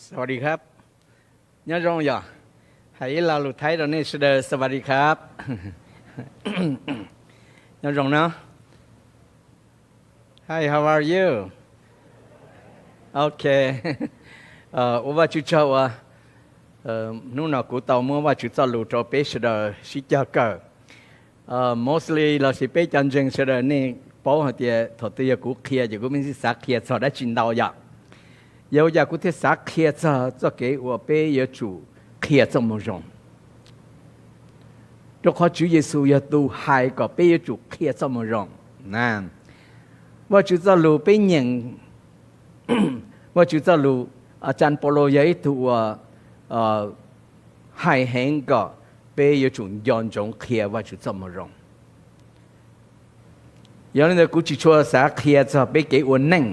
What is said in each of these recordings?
สวัสดีครับ Nyob zoo yog. Hais ib lo lus Thaib rau nej sawv daws, สวัสดีครับ. Nyob zoo no. Hi, how are you? Ok. Ua Vajtswv tsaug uas hnub no kuv tau muab Vajtswv txoj lus rau peb sawv daws sib cog kawm. Mostly los sis peb cov ntseeg sawv daws nej paub hais tias thaum twg yog kuv qhia ces kuv mam xav qhia txog dab tsi ntau yom. Yog ua cas kuv thiaj xav qhia txog txoj kev uas peb yuav tsum qhia txoj moo zoo? Rau qhov Tswv Yexus yog tus hais kom peb yuav tsum qhia txoj moo zoo. Vajtswv txoj lus peb nyeem, Vajtswv txoj lus, As Cas Paulus yog ib tug uas hais heev kom peb yuav tsum nco ntsoov qhia Vajtswv txoj moo zoo. Yog li ntawd kuv tsis tshua xav qhia txog peb kev ua neej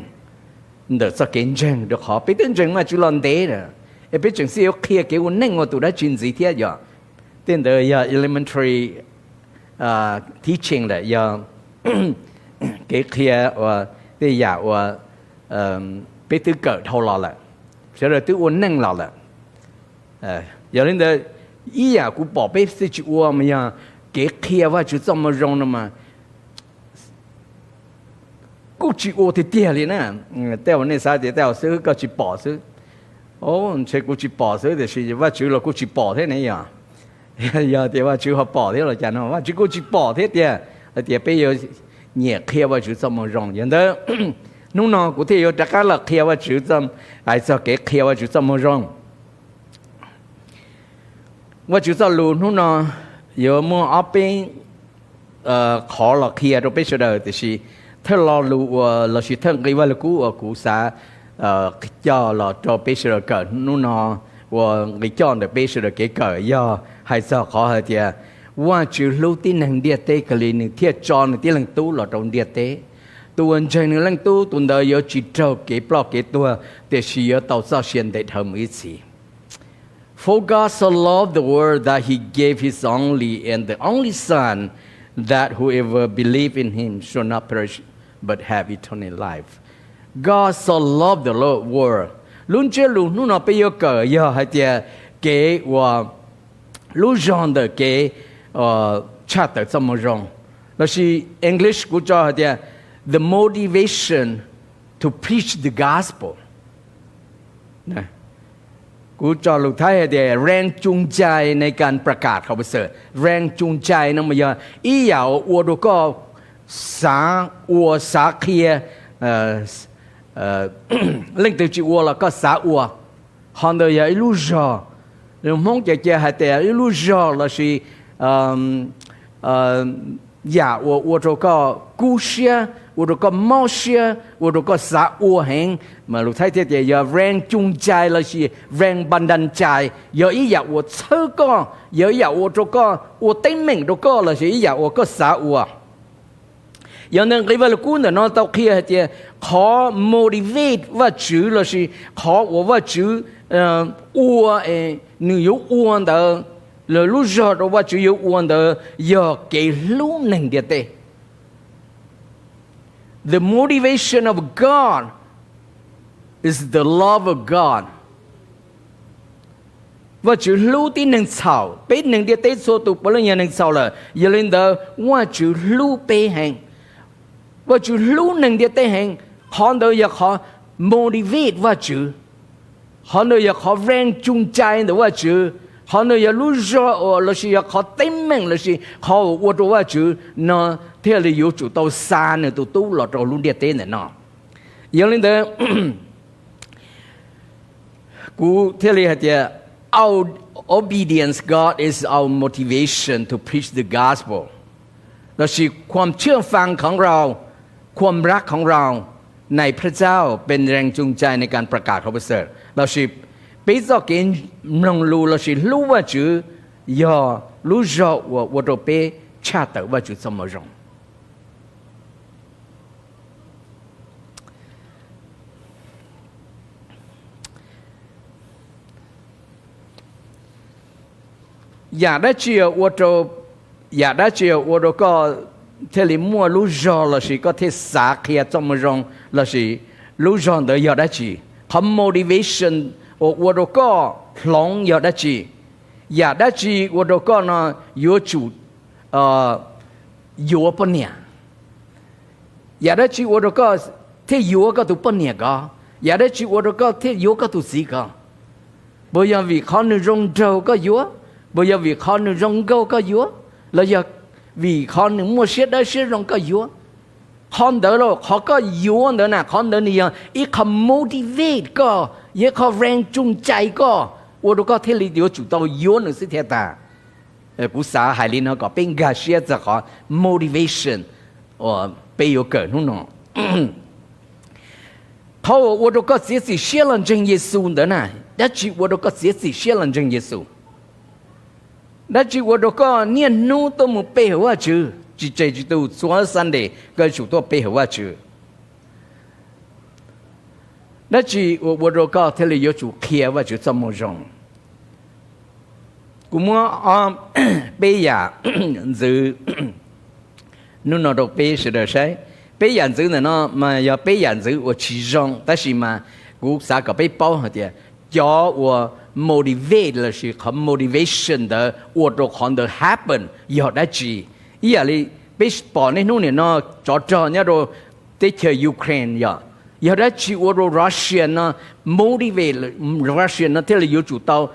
ntawm txoj kev ntseeg, rau qhov peb twb ntseeg Vajtswv los ntev lawm, es peb tseem xij yuav qhia kev ua neej ua tus dab tsi ntxiv thiab yom. Tej ntawd yog elementary teaching lawm, yog kev qhia uas tej yam uas peb twb kawm dhau los lawm, sawv daws twb ua neej los lawm. Yog li ntawd, ib yam kuv pom peb xij tsis ua mas yog kev qhia Vajtswv txoj moo zoo no mas kuj tsis ua tiag tiag li na. Tej zaum nej xav tias tej zaum xwb koj tsis pom xwb. Ntshe kuv tsis pom xwb, tiam sis Vajtswv los kuj tsis pom thiab ne yog. Yog tias Vajtswv ho pom thiab los cas no, Vajtswv kuj tsis pom thiab tiag. Hais tias peb yuav nyiam qhia Vajtswv txoj moo zoo. Yog ntawd, hnub no kuv thiaj yuav rov qab los qhia Vajtswv, hais txog kev qhia Vajtswv txoj moo zoo. Vajtswv txoj lus hnub no yuav muaj ob peb qhov los qhia rau peb sawv daws, tiam sis thawj lo lus uas lossis thawj nqe Vajluskub uas kuv xav coj los rau peb sawv daws kawm hnub no, ua nqe coj ntawm peb sawv daws kev kawm yog hais txog qhov hais tias Vajtswv hlub tib neeg ntiaj teb kawg li nws thiaj tso nws tib leeg tub los rau ntiaj teb. Tus uas ntseeg nws leej tub tus ntawd yuav tsis raug kev ploj kev tuag, tiam sis yuav tau txoj sia ntev dhawv mus ib txhis. For God so loved the world that he gave his only and the only Son, that whoever believe in him shall not perish but have eternal life. God so loved the world. Lub ntsiab lus hnub no peb yuav kawm yog hais tias kev uas lub zog ntawm kev tshaj tawm txoj moo zoo, lossis English kuv tso hais tias the motivation to preach the gospel. Kuv tso lus Thaib hais tias แรงจูงใจในการประกาศข่าวประเสริฐ. แรงจูงใจ no mas yog ib yam uas ua rau koj xav ua xav qhia, leej twg tsis ua los koj xav ua. Qhov ntawd yog ib lub zog, Hmoob ces cia hais tias ib lub zog lossis yam uas ua rau koj kub siab, ua rau koj mob siab, ua rau koj xav ua heev. Mas lus Thaib thiaj tias yog แรงจูงใจ lossis แรงบันดาลใจ, yog ib yam uas txhawb koj, yog ib yam ua rau koj ua teeb meem rau koj lossis ib yam uas koj xav ua. Yog ntawd nqe Vajluskub ntawm no tau qhia hais tias qhov motivate Vajtswv lossis qhov uas Vajtswv ua, nws yuav ua ntawd, lub zog rau Vajtswv yuav ua ntawd yog kev hlub neeg ntiaj teb. The motivation of God is the love of God. Vajtswv hlub tib neeg txhaum, peb neeg ntiaj teb txhua tus puav leej yog neeg txhaum lawm, yog li ntawd Vajtswv hlub peb heev. Vajtswv hlub neeg ntiaj teb heev, qhov ntawd yog qhov motivate Vajtswv. Qhov ntawd yog qhov แรงจูงใจ ntawm Vajtswv. Qhov ntawd yog lub zog uas lossis yog qhov teeb meem lossis qhov uas ua rau Vajtswv no thiaj li yuav tsum tau xa nws tus tub los rau lub ntiaj teb ntawm no. Yog li ntawd, kuv thiaj li hais tias our obedience God is our motivation to preach the gospel, เรา เชื่อฟังของเรา ความรักของเรา ในพระเจ้า เป็นแรงจูงใจในการประกาศข่าวประเสริฐ เราสิ peb txoj kev mloog lus lossis hlub Vajtswv yog lub zog uas ua rau peb tshaj tawm Vajtswv txoj moo zoo. Yam dab tsi ua rau, yam dab tsi ua rau koj thiaj li muaj lub zog lossis koj thiaj xav qhia txoj moo zoo, lossis lub zog ntawd yog dab tsi? Qhov motivation uas ua rau koj hloov yog dab tsi? Yam dab tsi ua rau koj no yuav tsum yuav poj niam? Yam dab tsi ua rau koj thiaj yuav koj tus poj niam ko? Yam dab tsi ua rau koj thiaj yuav koj tus txiv ko? Puas yog vim qhov nws zoo nraug koj yuav? Puas yog vim qhov nws zoo nkauj koj yuav? Los yog vim qhov nws muaj siab dawb siab zoo koj yuav? Qhov ntawd los qhov koj yuav ntawd na, qhov ntawd nws yog ib qho motivate koj, yog ib qho rees tsoos cai koj, ua rau koj thiaj li yuav tsum tau yuav nws xwb thiaj tag. Kuv xav hais li no kom peb nkag siab txog qhov motivation uas peb yuav kawm hnub no. Qhov uas ua rau koj txiav txim siab los ntseeg Yexus ntawd na, dab tsi ua rau koj txiav txim siab los ntseeg Yexus? Dab tsi ua rau koj niaj hnub tuaj mus pe hawm Vajtswv, tsis tseg tsis tu, txhua Sunday koj yuav tsum tuaj pe hawm Vajtswv? Dab tsi uas ua rau koj thiaj li yuav tsum qhia Vajtswv txoj moo zoo? Kuv muab peb yam ntxwv hnub no rau peb sawv daws saib. Peb yam ntxwv ntawm no mas yog peb yam ntxwv uas tsis zoo, tab sis mas kuv xav kom peb paub hais tias cov uas motivate lossis qhov motivation ntawd ua rau qhov ntawd happen yog dab tsi. Ib yam li peb pom niaj hnub nim no tsov rog nyob rau teb chaws Ukraine yog, yog dab tsi ua rau Russia no motivate, Russia no thiaj li yuav tsum tau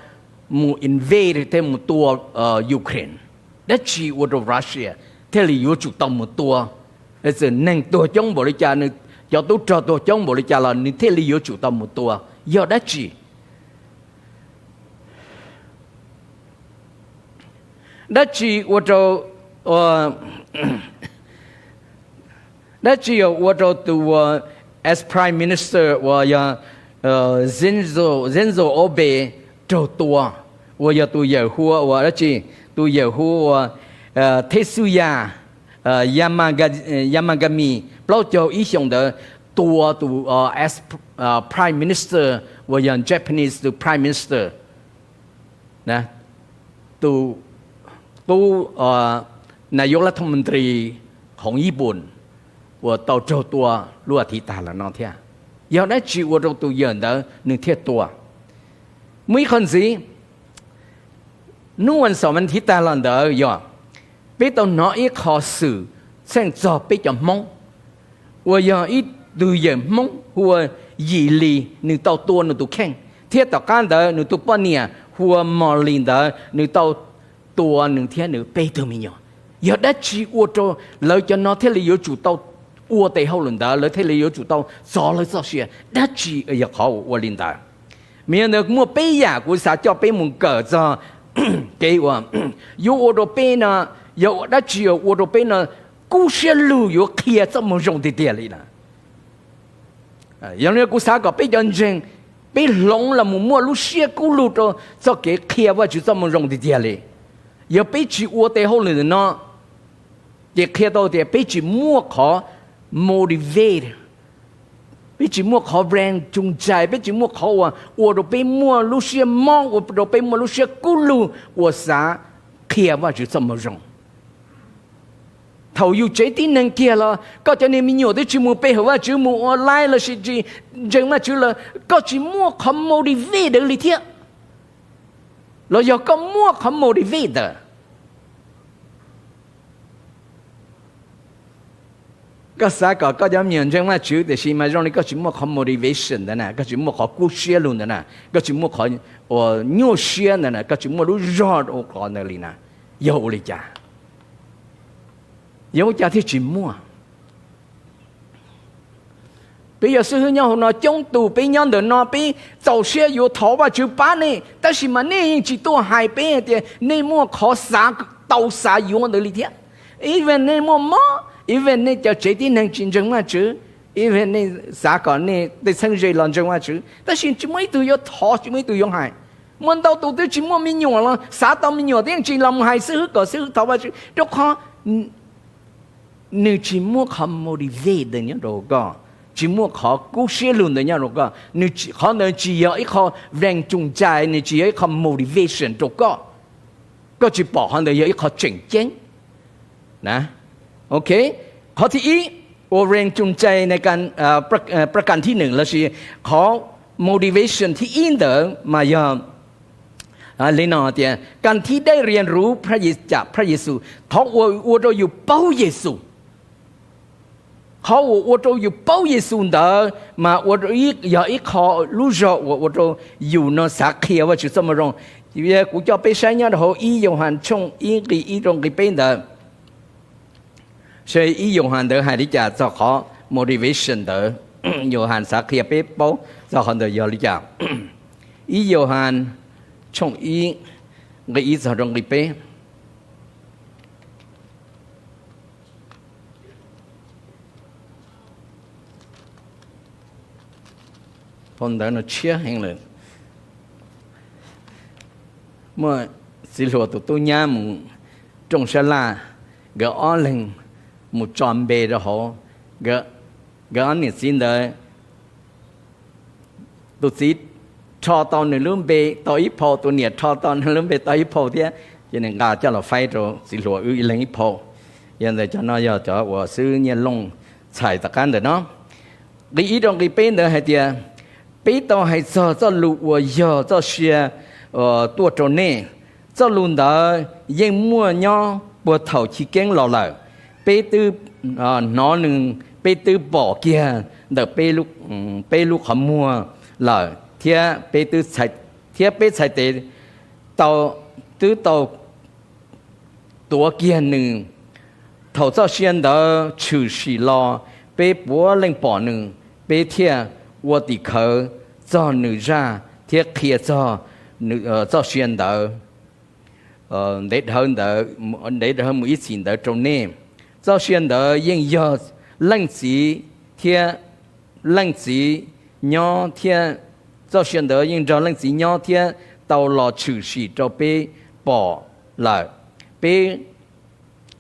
mus invade thiab mus tua Ukraine? Dab tsi ua rau Russia thiaj li yuav tsum tau mus tua? Txawm neeg tuag coob npaum li cas, nws cov tub rog tuag coob npaum li cas los nws thiaj li yuav tsum tau mus tua? Yog dab tsi? Dab tsi ua rau, dab tsi yog ua rau tus uas ex prime minister uas yog Shinzo Abe raug tua, uas yog tus yawm hu ua dab tsi, tus yawm hu ua Tetsuya Yamagami, plaub caug ib xyoos ntawd, tua tus ex prime minister uas yog Japanese tus prime minister, tus tub nayok lathas montri khoov Yiv Pun uas tau raug tua lub as thiv tag los no thiab. Yog dab tsi ua rau tus yawm ntawd nws thiaj tua? Muaj ib qho ntxiv, hnub vas xaum as thiv tag los ntawd yog peb tau hnov ib qho xwm txheej txog peb cov Hmoob, uas yog ib tug yawm Hmoob hu ua Yim Lis, nws tau tua nws tus kheej, thiab tom qab ntawd nws tus poj niam hu ua Mos Lis ntawd nws tau tua nws thiab nws peb tug me nyuam. Yog dab tsi ua rau lawv cov no thiaj li yuav tsum tau ua tes hauj lwm ntawd, lawv thiaj li yuav tsum tau txov lawv txoj sia? Dab tsi yog qhov uas ua li ntawd? Mas yog ntawd muaj peb yam kuv xav coj peb mus kawm txog kev uas yuav ua rau peb no, yog dab tsi ua rau peb no kub siab lug yuav qhia txoj moo zoo tiag tiag li na. Yog li kuv xav kom peb cov ntseeg, peb hloov los mus muaj lub siab kub lug rau txoj kev qhia Vajtswv txoj moo zoo tiag tiag li. Yog peb tsis ua tes hauj lwm no, ces qhia tau tias peb tsis muaj qhov motivate, peb tsis muaj qhov rees tsoos cai, peb tsis muaj qhov uas ua rau peb muaj lub siab mob, ua rau peb muaj lub siab kub lug uas xav qhia Vajtswv txoj moo zoo. Thaum yus tsev tib neeg kiag los koj cov niag me nyuam twb tsis mus pe hawm Vajtswv, mus ua laib lossis tsis ntseeg Vajtswv lawm, koj tsis muaj qhov motivate ntawd li thiab. Los yog koj muaj qhov motivate ntawd, koj xav kom koj cov me nyuam ntseeg Vajtswv tiam sis mas zoo li koj tsis muaj qhov motivation ntawd na, koj tsis muaj qhov kub siab lug ntawd na, koj tsis muaj qhov uas nyuaj siab ntawd na, koj tsis muaj lub zog rau qhov ntawd li na, yog ua li cas? Yog ua cas thiaj tsis muaj? Peb yog xib hwb nyob hauv no coob tus, peb nyob ntawm no peb txaus siab yuav thov Vajtswv pab nej, tab sis mas nej yeej tsis tuaj hais peb tias nej muaj qhov xav tau xav yuav ntawd li thiab. Even nej muaj mob, even nej cov tsev tib neeg tsis ntseeg Vajtswv, even nej xav kom nej tej txheeb ze los ntseeg Vajtswv, tab sis tsis muaj ib tug yuav thov, tsis muaj ib tug yuav hais. Muaj ntau tus twb tsis muaj me nyuam los xav tau me nyuam twb yeej tsis los mus hais xib hwb kom xib hwb thov Vajtswv, rau qhov nws tsis muaj qhov motivate ntawd nyob rau koj, tsis muaj qhov kub siab lug ntawd nyob rau koj. Qhov ntawd tsis yog ib qho rees tsoos cai, nws tsis yog ib qho motivation rau koj. Koj tsis pom qhov ntawd yog ib qho tseem ceeb. Ok, qhov thib ib, ua rees tsoos cai, pra kas thib nees lossis qhov motivation thib ib ntawd mas yog li no tias การที่ได้เรียนรู้พระเย- จากพระเยซู, qhov uas ua rau yus paub Yexus. Qhov uas ua rau yus paub Yexus ntawd mas ua rau yog ib qho lub zog uas ua rau yus no xav qhia Vajtswv txoj moo zoo. Kuv coj peb saib nyob rau hauv ib Yauhas tshooj ib nqi ib rau nqi peb ntawd, seb ib Yauhas ntawd hais li cas txog qhov motivation ntawd. Yauhas xav qhia peb paub txog qhov ntawd yog li cas. Ib Yauhas tshooj ib nqi ib txog rau nqi peb. Phau ntawv no tshiab heev lawm. Muaj txiv hluas tus tub nyab mus rooj sab laj, nkawd ob leeg mus tso npe rau hauv. Nkawd ob niam txiv ntawd, tus txiv rho tau nws lub npe tau ib phau, tus niam rho tau nws lub npe tau ib phau thiab, ces nws nqa coj los faib rau txiv hluas wb ib leeg ib phau. Yog ntawd cov no yog cov uas xib hwb Nyiaj Looj txhais tom qab ntawm no. Nqi ib rau nqi peb ntawd hais tias, peb tau hais txog txoj lus uas yog txoj sia tuaj rau nej. Txoj lus ntawd yeej muaj nyob puag thaum chiv keeb los lawm. Peb twb hnov nws, peb twb pom kiag ntawm peb lub qhov muag lawm, thiab peb txhais, thiab peb txhais tes twb tau tuav kiag nws. Thaum txoj sia ntawd tshwm sim los, peb puav leej pom nws, peb thiaj ua tim khawv txog nws zaj thiab qhia txog txoj sia ntawd ntev dhawv mus ib txhis ntawd rau nej. Txoj sia ntawd yeej yog Leej Txiv thiab Leej Txiv nyob thiab, txoj sia ntawd yeej nrog Leej Txiv nyob thiab tau los tshwm sim rau peb pom lawm. Peb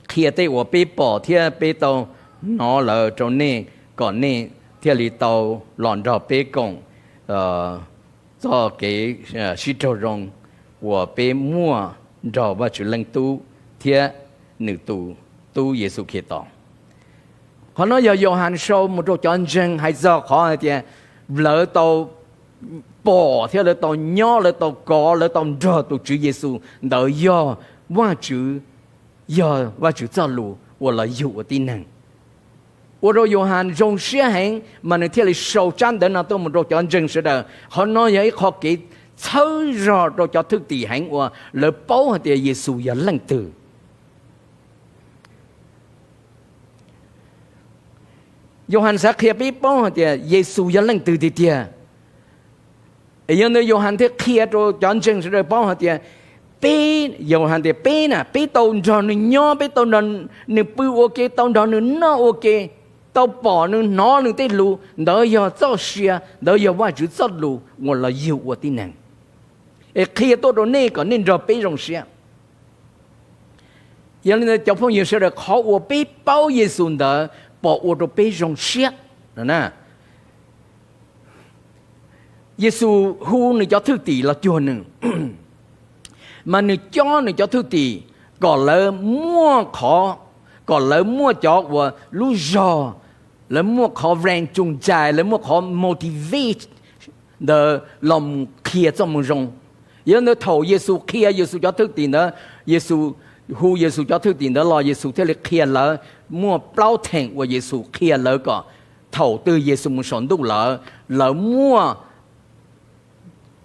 qhia tej uas peb pom thiab peb tau hnov lawm rau nej, kom nej thiaj li tau los nrog peb koom txoj kev sib raug zoo uas peb muaj nrog Vajtswv Leej Tub thiab nws tus Tub Yexus Khetos. Qhov no yog Yauhas sau mus rau cov ntseeg hais txog qhov hais tias lawv tau pom thiab lawv tau nyob, lawv tau kov, lawv tau nrog tus Tswv Yexus ntawd yog Vajtswv, yog Vajtswv txoj lus uas los yug ua tib neeg. Ua rau Yauhas zoo siab heev mas nws thiaj li sau tsab ntawv no tuaj mus rau cov ntseeg sawv daws. Qhov no yog ib qho kev txhawb zog rau cov thwj tim heev uas lawv paub hais tias Yexus yog leej twg. Yauhas xav qhia peb paub hais tias Yexus yog leej twg tiag tiag. Es yog ntawd Yauhas thiaj qhia rau cov ntseeg sawv daws paub hais tias peb, Yauhas tias peb na, peb tau nrog nws nyob, peb tau nrog nws pw ua ke, tau nrog nws noj ua ke, tau pom nws, hnov nws tej lus. Ntawd yog txoj sia, ntawd yog Vajtswv txoj lus uas los yug ua tib neeg, es qhia tuaj rau nej kom nej nrog peb zoo siab. Yog li ntawd cov phooj ywg sawv daws, qhov uas peb paub Yexus ntawd pom ua rau peb zoo siab. Yexus hu nws cov thwj tim los cuag nws, mas nws cob nws cov thwj tim kom lawv muaj qhov, kom lawv muaj cov uas lub zog, lawv muaj qhov rees tsoos cai, lawv muaj qhov motivate ntawd los mus qhia txoj moo zoo. Yog ntawd thaum Yexus qhia Yexus cov thwj tim ntawd, Yexus hu Yexus cov thwj tim ntawd los Yexus thiaj li qhia lawv, muaj plaub theem uas Yexus qhia lawv kom thaum twg Yexus mus saum ntuj lawm, lawv muaj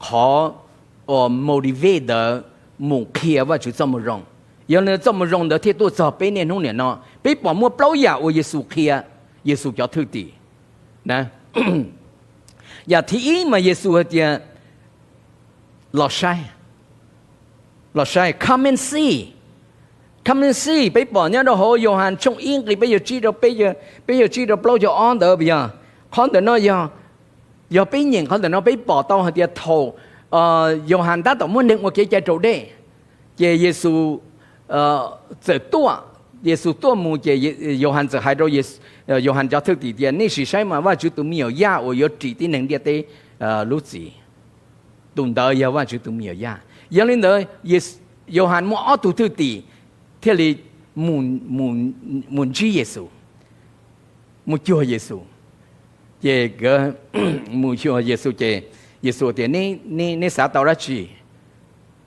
qhov motivate ntawd mus qhia Vajtswv txoj moo zoo. Yog li txoj moo zoo ntawd thiaj tuaj txog peb niaj hnub niam no. Peb pom muaj plaub yam uas Yexus qhia Yexus cov thwj tim. Yam thib ib mas Yexus hais tias, los saib, los saib, come and see, come and see. Peb pom nyob rau hauv Yauhas tshooj ib nqi peb caug tsib rau, peb caug tsib rau plaub caug ob ntawd yog, qhov ntawm no yog, yog peb nyeem qhov ntawm no peb pom tau hais tias thaum Yauhas tab tom muab neeg ua kev cai raus dej, ces Yexus txawm tuaj, Yexus tuaj mus ces Yauhas txawm hais rau, Yauhas cov thwj tim tias, nej sim saib mas Vajtswv tus me nyuam yaj uas yuav ris tib neeg ntiaj teb lub txim, tus ntawd yog Vajtswv tus me nyuam yaj. Yog li ntawd, Yauhas muaj ob tug thwj tim thiaj li mus ntsib Yexus, mus cuag Yexus. Ces mus cuag Yexus ces Yexus tias, neb xav tau dab tsi?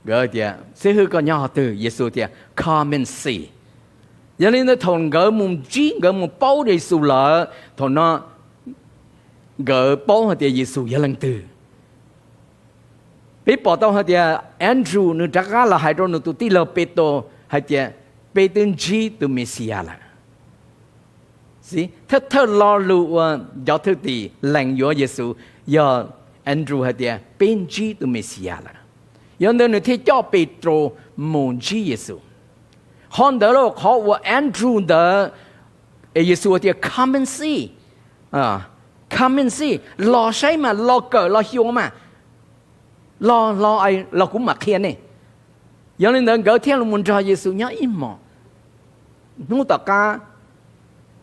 Nkawd tias, xib hwb, koj nyob qhov twg? Yexus tias, come and see. Yog li ntawd thaum nkawd mus ntsib, nkawd mus paub Yexus lawm, thaum no nkawd paub hais tias Yexus yog leej twg. Peb pom tau hais tias Andrew nws rov qab los hais rau nws tus tij laug Petus hais tias, peb twb ntsib tus Mexiyas lawm. Thawj thawj lo lus uas cov thwj tim lees yuav Yexus yog Andrew hais tias, peb ntsib tus Mexiyas lawm. Yog ntawd nws thiaj coj Petus mus ntsib Yexus. Qhov ntawd los qhov uas Andrew ntawd, es Yexus tias, come and see, come and see, los saib mas, los kawm los xyuas mas, los, los kuv mam qhia nej. Yog li ntawd nkawd thiaj los nrog Yexus nyob ib hmos. Hnub tom qab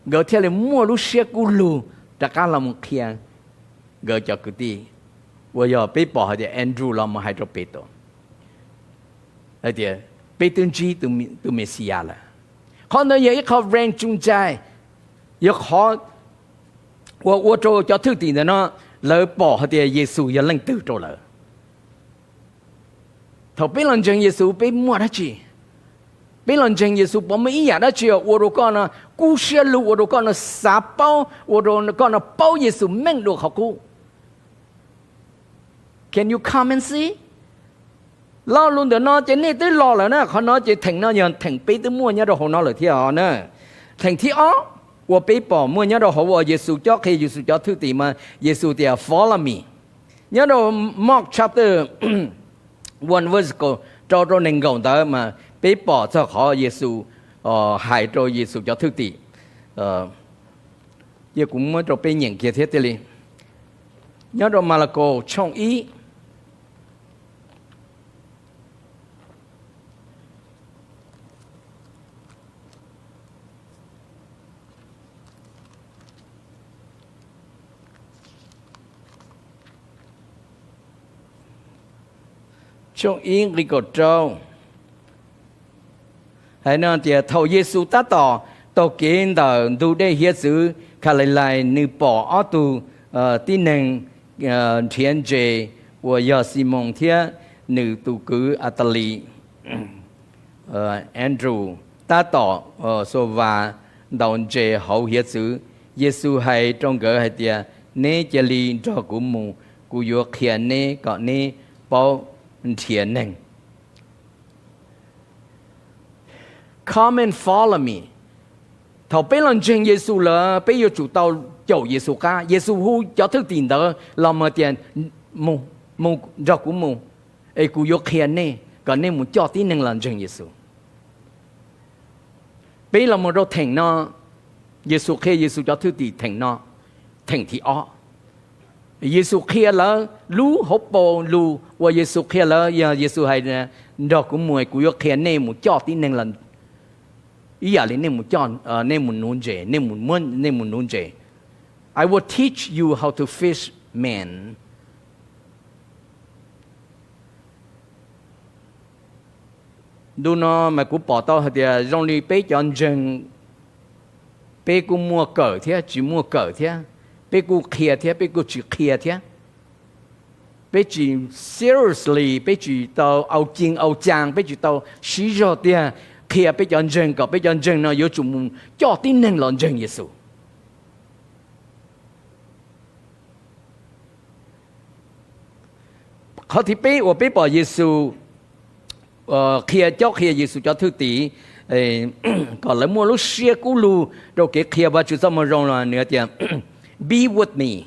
nkawd thiaj li muaj lub siab kub lug rov qab los mus qhia nkawd cov kwv tij uas yog peb pom hais tias Andrew los mus hais rau Petus hais tias, peb twb ntsib tus Mexiyas lawm. Qhov ntawd yog ib qho rees tsum ntshai, yog qhov uas ua rau cov thwj tim ntawd no lawv pom hais tias Yexus yog leej twg rau lawv. Thaum peb los ntseeg Yexus peb muaj dab tsi? Peb los ntseeg Yexus puas muaj ib yam dab tsi ua rau koj no kub siab lug, ua rau koj no xav paub, ua rau koj no paub Yexus meej dua qhov qub? Can you come and see? Lo lus ntawm no ces nej twb los lawm na, qhov no ces theem no yog theem peb twb muaj nyob rau hauv no lawm thiab os na. Theem thib ob uas peb pom muaj nyob rau hauv uas Yexus cob qhia Yexus cov thwj tim mas Yexus tias, follow me. Nyob rau Mark chapter one verse rau rau nees nkaum ntawd mas peb pom txog qhov Yexus hais rau Yexus cov thwj tim. Cia kuv muab rau peb nyeem kiag thiab thiaj li. Nyob rau Malakaus tshooj ib, tshooj ib nqe kaum rau. Hais no tias, thaum Yexus tab tom taug kev ntawm ntug dej hiav txwv Khalilais, nws pom ob tug tib neeg nrhiav ntses uas yog Ximoos thiab nws tus kwv Atali, Andrew, tab tom xuas vas ntaus ntses hauv hiav txwv. Yexus hais rau nkawd hais tias, neb cia li nrog kuv mus, kuv yuav qhia neb kom neb paub nrhiav neeg. Come and follow me. Thaum peb los ntseeg Yexus lawm peb yuav tsum tau caum Yexus qab. Yexus hu cov thwj tim ntawd los mus tias, mus, nrog kuv mus, es kuv yuav qhia nej kom nej mus coj tib neeg los ntseeg Yexus. Peb los mus rau theem no, Yexus qhia Yexus cov thwj tim theem no, theem thib ob. Yexus qhia lawv lub hauv paus lus uas Yexus qhia lawv yog Yexus hais, nrog kuv mus, kuv yuav qhia nej mus coj tib neeg los, ib yam li nej mus coj, nej mus nuv ntses, nej mus nuv ntses. I will teach you how to fish men. Ntu no mas kuv pom tau hais tias zoo li peb cov ntseeg, peb kuj muaj kawm thiab tsis muaj kawm thiab, peb kuj qhia thiab peb kuj tsis qhia thiab. Peb tsis seriously, peb tsis tau au cing au caa, peb tsis tau siv zog tiag qhia peb cov ntseeg kom peb cov ntseeg no yuav tsum mus coj tib neeg los ntseeg Yexus. Qhov thib peb uas peb pom Yexus qhia, cob qhia Yexus cov thwj tim kom lawv muaj lub siab kub lug rau kev qhia Vajtswv txoj moo zoo los nws tias, be with me.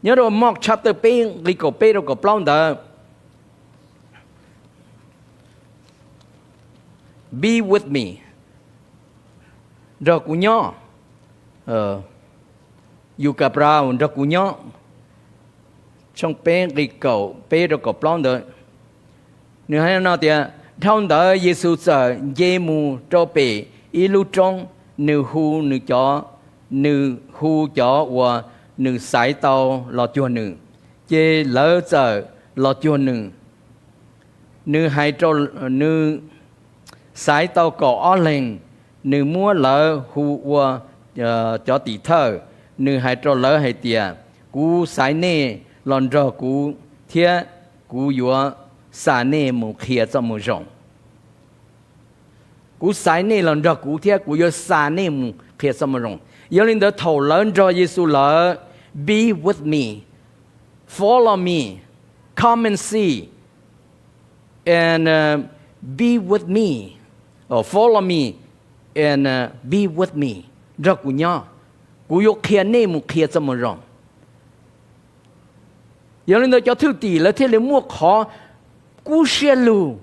Nyob rau Mark chapter peb nqe kaum peb rau kaum plaub ntawd, be with me, nrog kuv nyob. Yus ka prau nrog kuv nyob. Tshooj peb nqe kaum peb rau kaum plaub ntawd, nws hais no tias, dhau ntawd Yexus txawm nce mus rau pem ib lub roob, nws hu nws cov, nws hu cov uas nws xaiv tau los cuag nws, ces lawv txawm los cuag nws. Nws hais rau, nws xaiv tau kaum ob leeg, nws muab lawv hu ua cov tim thawj. Nws hais rau lawv hais tias, kuv xaiv nej los nrog kuv thiab kuv yuav xa nej mus qhia txoj moo zoo. Kuv xaiv nej los nrog kuv thiab kuv yuav xa nej mus qhia txoj moo zoo. Yog li ntawd thaum lawv nrog Yexus lawm, be with me, follow me, come and see, and be with me, follow me and be with me, nrog kuv nyob, kuv yuav qhia nej mus qhia txoj moo zoo. Yog li ntawd cov thwj tim lawv thiaj li muaj qhov kub siab lug,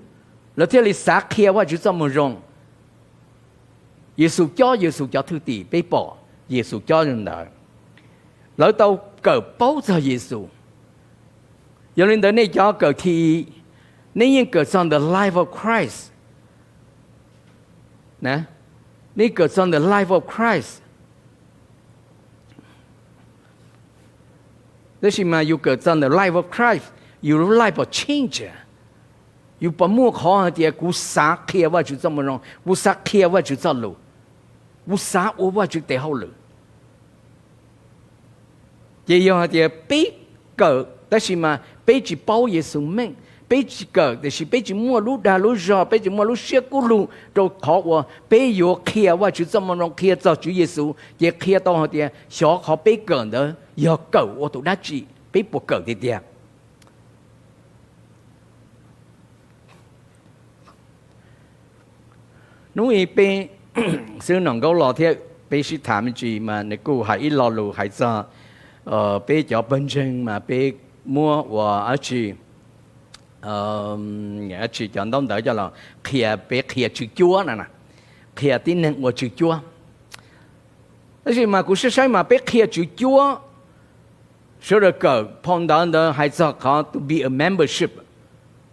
lawv thiaj li xav qhia Vajtswv txoj moo zoo. Yexus cob Yexus cov thwj tim, peb pom Yexus cob li ntawd, lawv tau kawm paub txog Yexus. Yog li ntawd nej cov kawm thim, nej yeej kawm txog the life of Christ. Nej kawm txog the life of Christ. Tab sis mas yus kawm txog the life of Christ, yus lub life puas change, yus puas muaj qhov hais tias kuv xav qhia Vajtswv txoj moo zoo, kuv xav qhia Vajtswv txoj lus, kuv xav ua Vajtswv tes hauj lwm. Ces yog hais tias peb kawm tab sis mas peb tsis paub Yexus meej, peb tsis kawm tiam sis peb tsis muaj lub dag lub zog, peb tsis muaj lub siab kub lug rau qhov uas peb yuav qhia Vajtswv txoj moo zoo, qhia txog Tswv Yexus, ces qhia tau hais tias xyov qhov peb kawm ntawd yog kawm ua tus dab tsi, peb puas kawm tiag tiag. Hnub i peb xib hwb Nom Nkaub los thiab peb sib tham me ntsis mas nws kuj hais ib lo lus hais txog peb cov pawg ntseeg mas peb muab ua dab tsi, dab tsi cov ntaub ntawv coj los qhia, peb qhia tswv cuab na, qhia tib neeg ua tswv cuab. Tab sis mas kuv saib saib mas peb qhia tswv cuab, sawv daws kawm phau ntawv ntawd hais txog qhov to be a membership,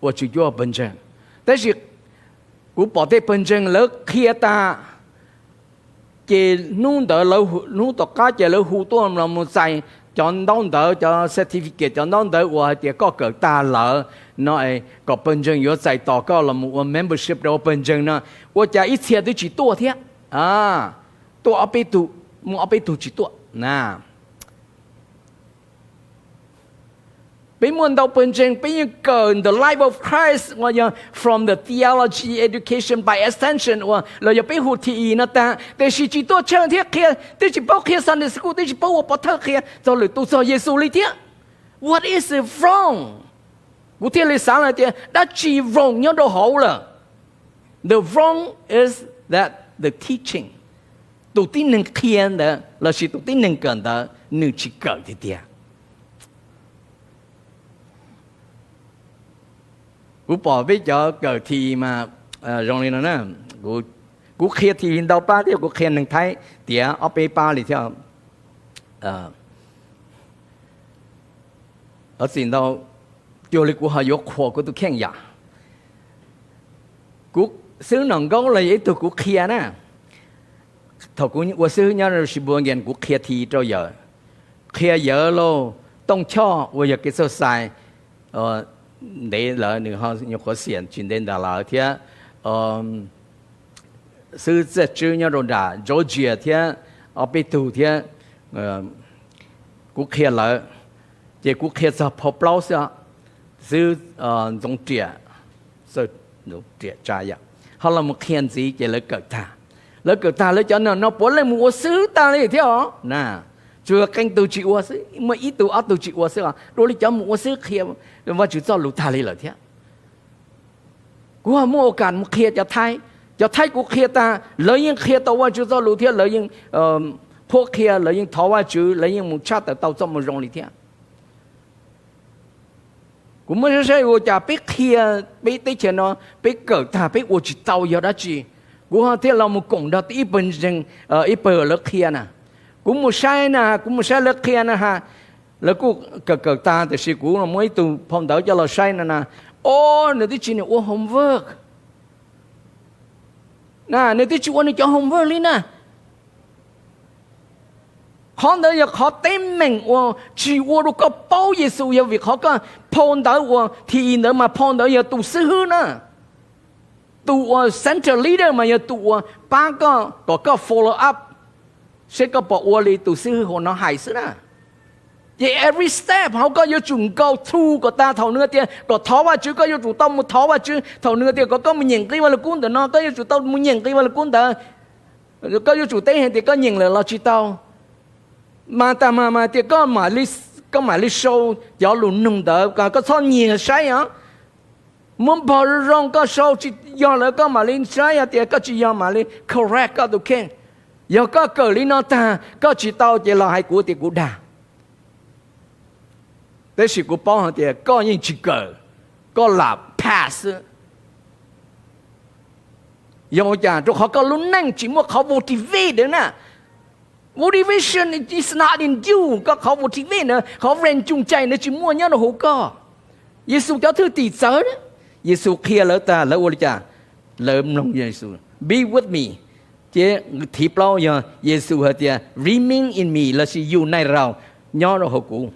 ua tswv cuab pawg ntseeg. Tab sis kuv pom tej pawg ntseeg lawv qhia tas, ces hnub ntawd, hnub tom qab ces lawv hu tuaj los mus txais cov ntaub ntawv, cov certificate, cov ntaub ntawv uas hais tias koj kawm tag lawm no, kom pawg ntseeg yuav txais tos koj los mus ua membership rau pawg ntseeg no. Ua cas ib txhia twb tsis tuaj thiab, tuaj ob peb tug, muaj ob peb tug tsis tuaj na. Peb muaj ntau pawg ntseeg peb yeej kawm the life of Christ uas yog from the theology education by extension uas los yog peb hu thim no tag, tiam sis tsis tuaj tsheej thiab qhia, twb tsis paub qhia Sunday school, twb tsis paub ua pov thawj qhia txog lwm tus txog Yexus li thiab. What is wrong? Kuv thiaj li xav lawm tias dab tsi wrong nyob rau hauv lawm. The wrong is that the teaching, tus tib neeg qhia ntawd lossis tus tib neeg kawm ntawd nws tsis kawm tiag tiag. Kuv pom peb cov kawm thim mas zoo li no na. Kuv qhia thim ntau pab thiab, kuv qhia neeg Thaib tiav ob peb pab li thiab. Txim ntau, cuag li kuv ho yuav qhuas kuv tus kheej yam. Kuv xib hwb Nom Nkaub los yog ib tug kuv qhia na. Thaum kuv ua xib hwb nyob Sheboygan kuv qhia thim rau yawg, qhia yawg lauj, Tooj Choj uas yog kev txawj xais ntev lawm, nws nyuam qhuav xiam tsis ntev ntawd lawm thiab, xib hwb Txaj Tswb nyob rau nram Georgia thiab ob peb tug thiab. Kuv qhia lawv, ces kuv qhia txog phau plaub xwb, xib hwb Ntxoov Riam, Ntxoov Riam Tsa yam, ho los mus qhia ntxiv ces lawv kawm tag. Lawv kawm tag lawv cov no no puav leej mus ua xib hwb tag li thiab os na. Tsuas yog qee tus tsis ua xwb, muaj ib tug ob tug tsis ua xwb os, dua li cov mus ua xib hwb qhia Vajtswv txoj lus tag li lawm thiab. Kuv ho muaj ua kam mus qhia cov Thaib. Cov Thaib kuv qhia tag lawv yeej qhia tau Vajtswv txoj lus thiab lawv yeej qhuab qhia, lawv yeej thov Vajtswv, lawv yeej mus tshaj tawm tau txoj moo zoo li thiab. Kuv muab saib saib ua cas peb qhia, peb teb chaws no peb kawm tag peb ua tsis tau yog dab tsi. Kuv ho thiaj los mus koom nrog tib ib pawg ntseeg, ib pawg lawv qhia na. Kuv mus saib na, kuv mus saib lawv qhia na ha. Lawv kuj kawm kawm tag tiam sis kuv muaj ib tug phau ntawv coj los saib no na. O, nws twb tsis ua homework na, nws twb tsis ua nws cov homework li na. Qhov ntawd yog qhov teeb meem uas tsis ua rau koj paub Yexus, yog vim qhov koj phau ntawv uas thim ntawd mas phau ntawd yog tus xib hwb na, tus uas center leader mas yog tus uas pab koj kom koj follow up seb koj puas ua li tus xib hwb hauv no hais xwb na. Ces every step hauv koj yuav tsum go through kom tag thaum nws tias kom thov Vajtswv, koj yuav tsum tau mus thov Vajtswv. Thaum nws tias kom koj mus nyeem nqi Vaj Lug Kub ntawm no, koj yuav tsum tau mus nyeem nqi Vaj Lug Kub ntawd. Koj yuav tsum teb hais tias koj nyeem lawm los tsis tau. Mas tag mas mas tias koj mam li sau cov lus nug ntawd, koj txhob nyiag saib os. Muab npog zoo zoo koj sau, tsis yog lawm koj mam li saib hais tias koj tsis yog mam li correct koj tus kheej. Yog koj kawm li no tag koj tsis tau ces los hais kuv tias kuv dag. Tab sis kuv paub hais tias koj yeej tsis kawm, koj lam pass xwb. Yog ua cas? Rau qhov koj lub neej tsis muaj qhov motivate na. Motivation is not in you. Koj qhov motivate na, qhov ren coo cai na tsis muaj nyob rau hauv koj. Yexus cov thwj tim txawv, Yexus qhia lawv tag lawv ua li cas? Lawv mloog Yexus, be with me. Ces thib plaub yog Yexus hais tias remain in me lossis unite rau, nyob rau hauv kuv.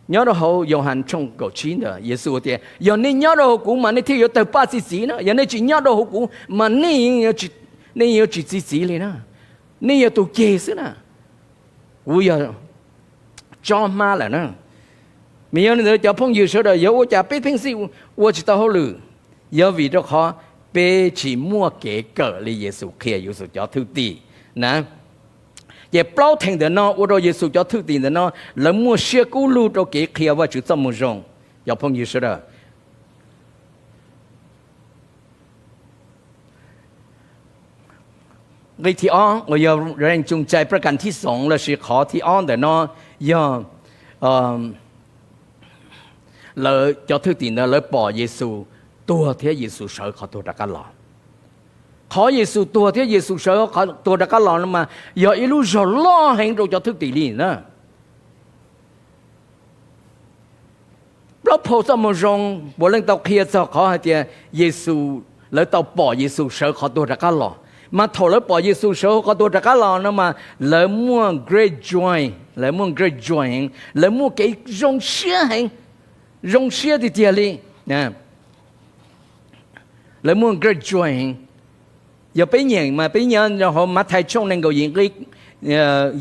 Nyob rau hauv Yauhas tshooj kaum tsib ntawd Yexus tias yog nej nyob rau hauv kuv mas nej thiaj yuav tawg paj txi txiv na. Yog nej tsis nyob rau hauv kuv mas nej, nej yuav tsis txi txiv li na. Nej yog tus ceg xwb na. Kuv yog tsob hmab lawm na. Mas yog li ntawd cov phooj ywg sawv daws, yog ua cas peb pheej xij ua tsis tau hauj lwm? Yog vim rau qhov peb tsis muaj kev kawm li Yexus qhia Yexus cov thwj tim na. Ces plaub theem ntawm no ua rau Yexus cov thwj tim ntawm no lawv muaj siab kub lug rau kev qhia Vajtswv txoj moo zoo. Cov phooj ywg sawv daws, nqi thib ob uas yog ren coo cai prab kas thib xoov lossis qhov thib ob ntawm no yog lawv cov thwj tim ntawd lawv pom Yexus tuag thiab Yexus sawv qhov tuag rov qab los. Qhov Yexus tuag thiab Yexus sawv qhov tuag rov qab los no mas yog ib lub zog loj heev rau cov thwj tim li na. Plaub phau txoj moo zoo puav leej tau qhia txog qhov hais tias Yexus, lawv tau pom Yexus sawv qhov tuag rov qab los. Mas thaum lawv pom Yexus sawv qhov tuag rov qab los no mas lawv muaj great joy, lawv muaj great joy heev, lawv muaj kev zoo siab heev, zoo siab tiag tiag li. Lawv muaj great joy heev. Yog peb nyeem mas peb nyeem hauv Mathais tshooj nees nkaum yim nqi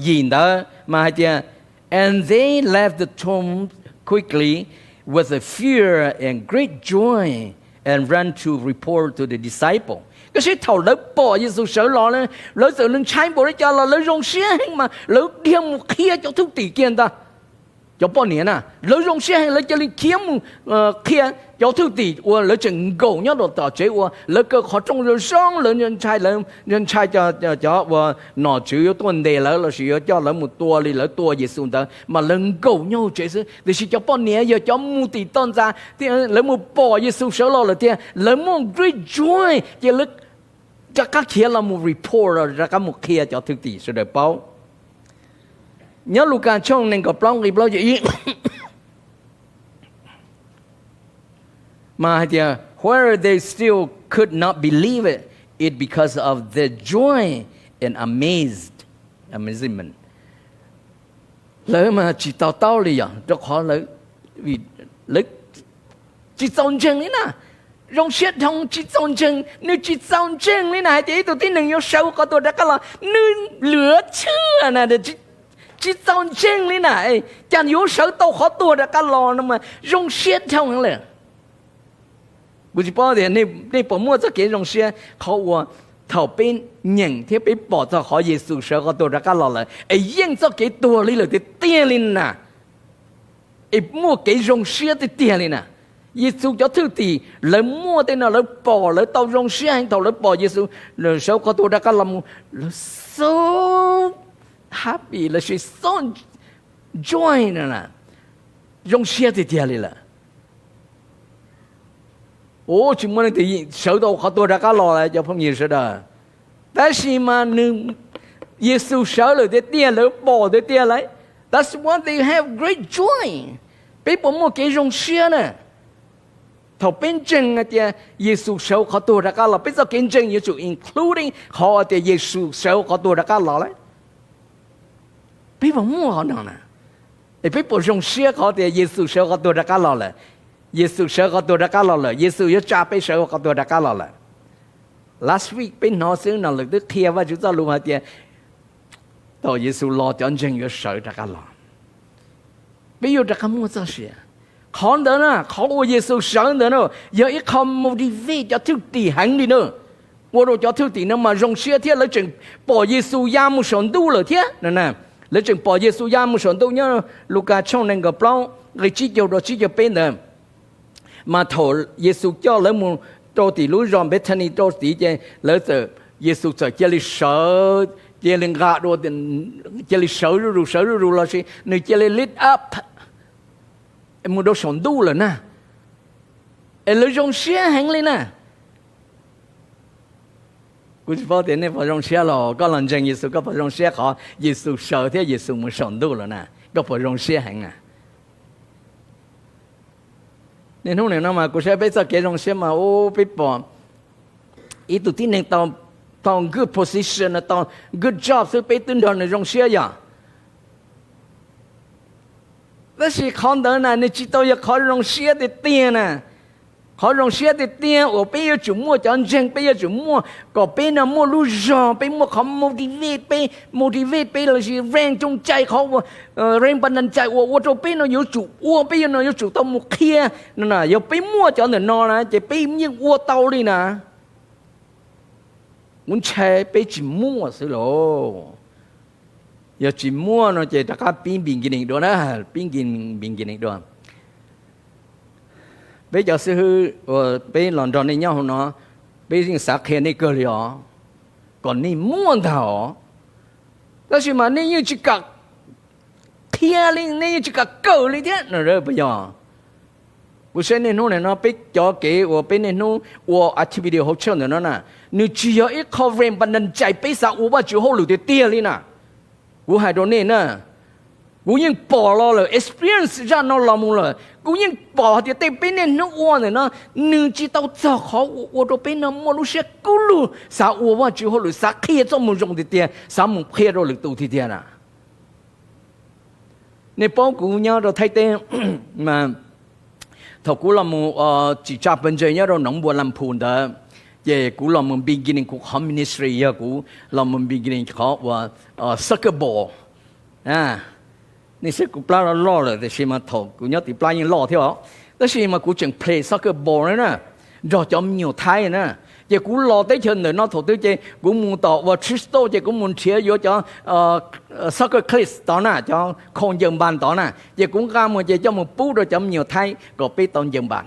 yim ntawd mas hais tias, and they left the tomb quickly with a fear and great joy and ran to report to the disciple. Koj saib thaum lawv pom Yexus sawv los, lawv txawm ntshai npaum li cas los lawv zoo siab heev mas lawv dhia mus qhia cov thwj tim kiag ntag. Cov poj niam na lawv zoo siab heev lawv cia li khiav mus qhia cov thwj tim uas lawv tseem nkaum nyob rau tom tsev uas lawv kaw qhov rooj zoo zoo, lawv ntshai, ntshai cov uas nom tswv yuav tuaj ntes lawv lossis yuav coj lawv mus tua li lawv tua Yexus ntawd mas lawv nkaum nyob hauv tsev xwb. Tiam sis cov poj niam yog cov mus tim toj ntxas, lawv mus pom Yexus sawv los lawm tiag, lawv muaj great joy ces lawv rov qab khiav los mus report, rov qab mus qhia cov thwj tim sawv daws paub. Nyob Lukas tshooj nees nkaum plaub nqi plaub caug ib mas hais tias, while they still could not believe it, it because of their joy and amazed, amazement. Lawv mas tsis to taub li yog rau qhov lawv tsis txaus ntseeg li na. Zoo siab dhau tsis txaus ntseeg, nws tsis txaus ntseeg li na hais tias ib tug tib neeg yuav sawv qhov tuag rov qab los, nws lwm txhij na, tsis txaus ntseeg li na. Cas yuav sawv tau qhov tuag rov qab los no mas zoo siab dhau heev lawm. Kuv tsis paub tias nej puas muaj txoj kev zoo siab qhov uas thaum peb nyeem thiab peb pom txog qhov Yexus sawv qhov tuag rov qab los lawm es yeej txoj kev tuag li lawm tiag tiag li na, es muaj kev zoo siab tiag tiag li na. Yexus cov thwj tim lawv muaj tej no lawv pom lawv tau zoo siab heev thaum lawv pom Yexus sawv qhov tuag rov qab los mus, lawv so happy lossis so joy no, zoo siab tiag tiag li lawm. Ua tsis muaj leej twg sawv tau qhov tuag rov qab los lawm cov phooj ywg sawv daws. Tab sis mas nws, Yexus sawv lawm tiag tiag, lawv pom tiag tiag lawm. That's why they have great joy. Peb puas muaj kev zoo siab na? Thaum peb ntseeg hais tias Yexus sawv qhov tuag rov qab los, peb txoj kev ntseeg yuav tsum including qhov tias Yexus sawv qhov tuag rov qab los lawm. Peb puas muaj qhov no na? Es peb puas zoo siab qhov tias Yexus sawv qhov tuag rov qab los lawm? Yexus sawv qhov tuag rov qab los lawm, Yexus yuav tsa peb sawv qhov tuag rov qab los lawm. Last week peb hnov xwb no lawv twb qhia Vajtswv txoj lus hais tias thaum Yexus los cov ntseeg yuav sawv rov qab los. Peb yuav rov qab muaj txoj sia. Qhov ntawd na, qhov uas Yexus sawv ntawd na, yog ib qho motivate cov thwj tim heev li na. Ua rau cov thwj tim no mas zoo siab thiab lawv tseem pom Yexus ya mus saum ntuj lawm thiab. Lawv tseem pom Yexus ya mus saum ntuj nyob Lukas tshooj nees nkaum plaub nqe tsib caug rau tsib caug peb ntawd. Mas thaum Yexus coj lawv mus rau tim lub zos Bethany rau tid ces lawv txawm, Yexus txawm cia li sawv, cia li nqa dua, cia li sawv zuj zus, sawv zuj zus los sis nws cia li lift up mus rau saum ntuj lawm na. Es lawv zoo siab heev li na. Kuv tsis paub tias nej puas zoo siab los koj los ntseeg Yexus, koj puas zoo siab qhov Yexus sawv thiab Yexus mus saum ntuj lawm na? Koj puas zoo siab heev na? Niaj hnub nim no mas kuv saib peb txoj kev zoo siab mas, u, peb pom ib tug tib neeg tau, tau good position, tau good job xwb peb twb nrog nws zoo siab yom. Tab sis qhov ntawd na nws tsis tau yog qhov zoo siab tiag tiag na. Qhov zoo siab tiag tiag uas peb yuav tsum muaj, cov ntseeg peb yuav tsum muaj, kom peb no muaj lub zog, peb muaj qhov motivate peb, motivate peb los sis rang cooj cai, qhov rang npas ntas cai uas ua rau peb no yuav tsum ua, peb yuav no yuav tsum tau mus qhia. Yog peb muaj cov ntawm no na ces peb yeej ua tau li na. Kuv ntshai peb tsis muaj xwb lauj. Yog tsis muaj no ces rov qab pib beginning dua na, pib beginning dua. Peb cov xib hwb uas peb los nrog nej nyob hauv no, peb yeej xav qhia nej kawg li os, kom nej muaj ntag os. Tab sis mas nej yeej tsis kam qhia li, nej yeej tsis kam kawm li thiab no puas yog? Kuv saib niaj hnub nim no peb cov kev uas peb niaj hnub ua activity hauv church ntawm no na, nws tsis yog ib qho rang npas ntas cai peb xav ua Vajtswv hauj lwm tiag tiag li na. Kuv hais rau nej na, kuv yeej pom los lawm, experience zaj no los mus lawm, kuv yeej pom hais tias tej peb niaj hnub ua ntawm no, nws tsis tau txog qhov uas ua rau peb no muaj lub siab kub lug xav ua Vajtswv hauj lwm, xav qhia txoj moo zoo tiag tiag, xav mus qhia rau lwm tus tiag tiag na. Nej paub kuv nyob rau Thaib teb mas thaum kuv los mus tsim tsa pawg ntseeg nyob rau Nov Npua Lam Phu ntawd, ces kuv los mus beginning kuv qhov ministry yog kuv los mus beginning qhov uas soccer ball. Nej saib kuv plab loj loj lawm tiam sis mas thaum kuv nyob tim plab yeej loj thiab os. Tab sis mas kuv tseem play soccer ball na, nrog cov me nyuam Thaib na. Ces kuv los teb chaws ntawm no thaum twg ces kuv mus tom uas Tristol ces kuv mus nrhiav yuav cov soccer cleats tod na, cov khau ncaws npas tod na, ces kuv nqa mus ces coj mus pub rau cov me nyuam Thaib kom peb tau ncaws npas.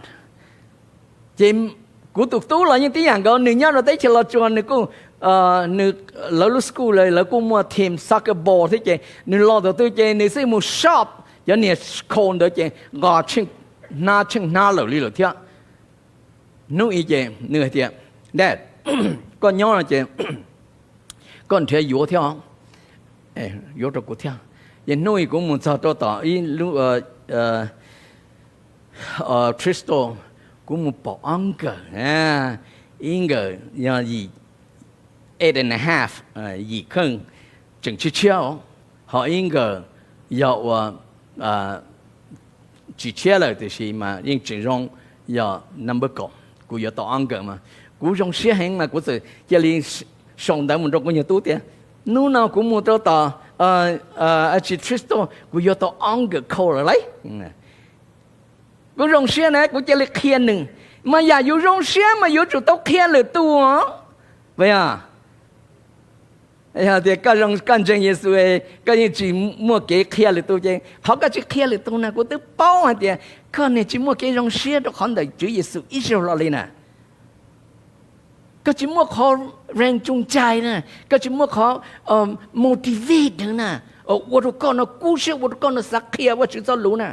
Ces kuv tus tub los yeej tib yam nkaus, nws nyob rau teb chaws Los Tsuas nws kuj, nws, lawv lub school lawv kuj muaj team soccer ball thiab ces nws los thaum twg ces nws xij mus shop cov niag khau ntawd ces nqa tsheej hnab tsheej hnab lawm li lawm thiab. Hnub ib ces nws hais tias, Dad, koj nyob no ces koj nrhiav yuav thiab, yuav rau kuv thiab. Ces hnub ib kuv mus txog rau tom ib lub Tristol, kuv mus pom ob nkawm, ib nkawm yog yim, eight and a half, yim kheej, tseem tshiab tshiab, ho ib nkawm yog uas tsis tshiab lawm tiam sis mas yeej tseem zoo, yog number kaum. Kuv yuav tau ob nkawm mas kuv zoo siab heev mas kuv txawm cia li sau ntawv mus rau kuv nyuag tub tias, Hnub no kuv mus rau tom tsis Tristol kuv yuav tau ob nkawm khau lawm lauj. Kuv zoo siab na, kuv cia li qhia nws. Mas yam yus zoo siab mas yuav tsum tau qhia lwm tus os. Puas yog? Yog tias koj ntseeg Yexus, koj yeej tsis muaj kev qhia lwm tus ces qhov koj tsis qhia lwm tus na kuv twb paub hais tias koj niag tsis muaj kev zoo siab rau qhov ntawm Tswv Yexus ib zaug los li na. Koj tsis muaj qhov rang cooj cai na, koj tsis muaj qhov motivate na, ua rau koj no kub siab, ua rau koj no xav qhia Vajtswv txoj lus na.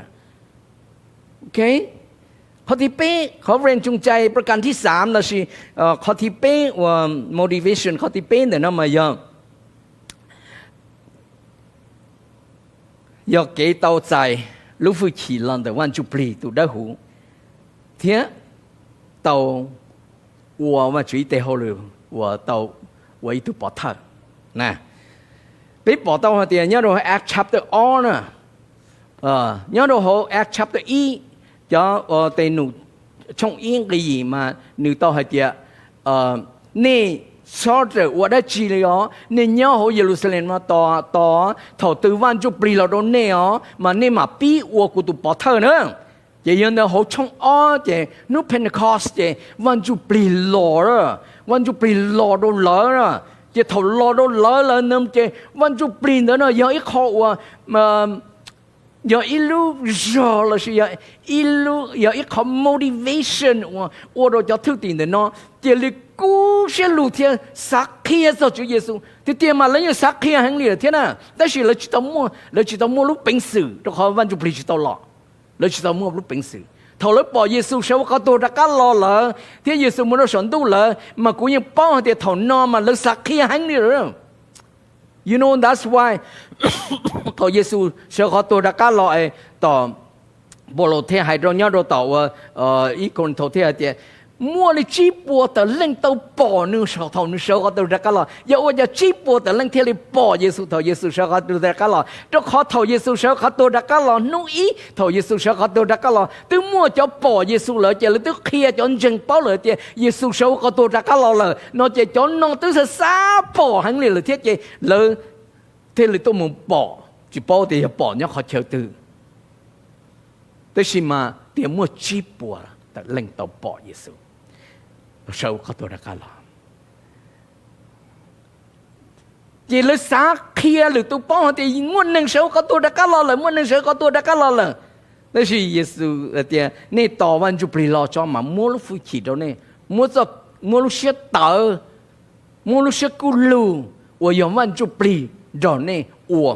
Qhov thib peb, qhov rang cooj cai, prokar thib xav lossis qhov thib peb uas motivation, qhov thib peb ntawm no mas yog, yog kev tau txais lub hwj chim los ntawm Vaj Ntsuj Plig tus Dawb Huv thiab tau ua Vajtswv ib teg hauj lwm uas tau ua ib tug pov thawj. Peb pom tau hais tias nyob rau Acts chapter ob na, nyob rau hauv Acts chapter ib, cov Tes Num tshooj ib nqe yim mas nws tau hais tias, nej shorter ua dab tsi li os, nej nyob hauv Yeluxalees no tos, tos thaum twg Vaj Ntsujplig los rau nej os mas nej mam pib ua kuv tus pov thawj na. Ces yog ntawd hauv tshooj ob ces hnub Pentecost ces Vaj Ntsujplig los, Vaj Ntsujplig los rau lawv, ces thaum los rau lawv lawm ces Vaj Ntsujplig ntawd no yog ib qho uas yog ib lub zog lossis yog ib qho motivation uas ua rau cov thwj tim ntawm no cia li kub siab lug thiab xav qhia txog Tswv Yexus. Tiag tiag mas lawv yeej xav qhia heev li lawm thiab na, tab sis lawv tsis tau muaj, lawv tsis tau muaj lub peev xwm rau qhov Vaj Ntsujplig tsis tau los. Lawv tsis tau muaj lub peev xwm. Thaum lawv pom Yexus sawv ua qhov tuag rov qab los lawm thiab Yexus mus rau saum ntuj lawm mas kuv yeej paub hais tias thaum no mas lawv xav qhia heev li lawm. You know that's why thaum Yexus sawv qhov tuag rov qab los es tom Paulus thiaj hais rau nyob rau tom uas ib Kauleethaus thiaj hais tias muaj li tsib puas tawm leej tau pom nws thaum nws sawv qhov tuag rov qab los. Yog ua cas tsib puas tawm leej thiaj li pom Yexus thaum Yexus sawv qhov tuag rov qab los? Rau qhov thaum Yexus sawv qhov tuag rov qab los hnub ib, thaum Yexus sawv qhov tuag rov qab los twb muaj cov pom Yexus lawm ces lawv twb qhia cov ntseeg paub lawm tias Yexus sawv qhov tuag rov qab los lawm no ces cov no twb xav xav pom heev li lawm thiab ces lawv thiaj li tuaj mus pom, tsis paub tias yog pom nyob qhov chaw twg. Tab sis mas tias muaj tsib puas tawm leej tau pom Yexus sawv qhov tuag rov qab los. Ces lawv xav qhia lwm tus paub hais tias muaj neeg sawv qhov tuag rov qab los lawm, muaj neeg sawv qhov tuag rov qab los lawm. Tab sis Yexus tias nej tos Vaj Ntsujplig los tso mas muab lub hwj chim rau nej, muab lub siab tawv, muab lub siab kub lug uas yog Vaj Ntsujplig nrog nej ua.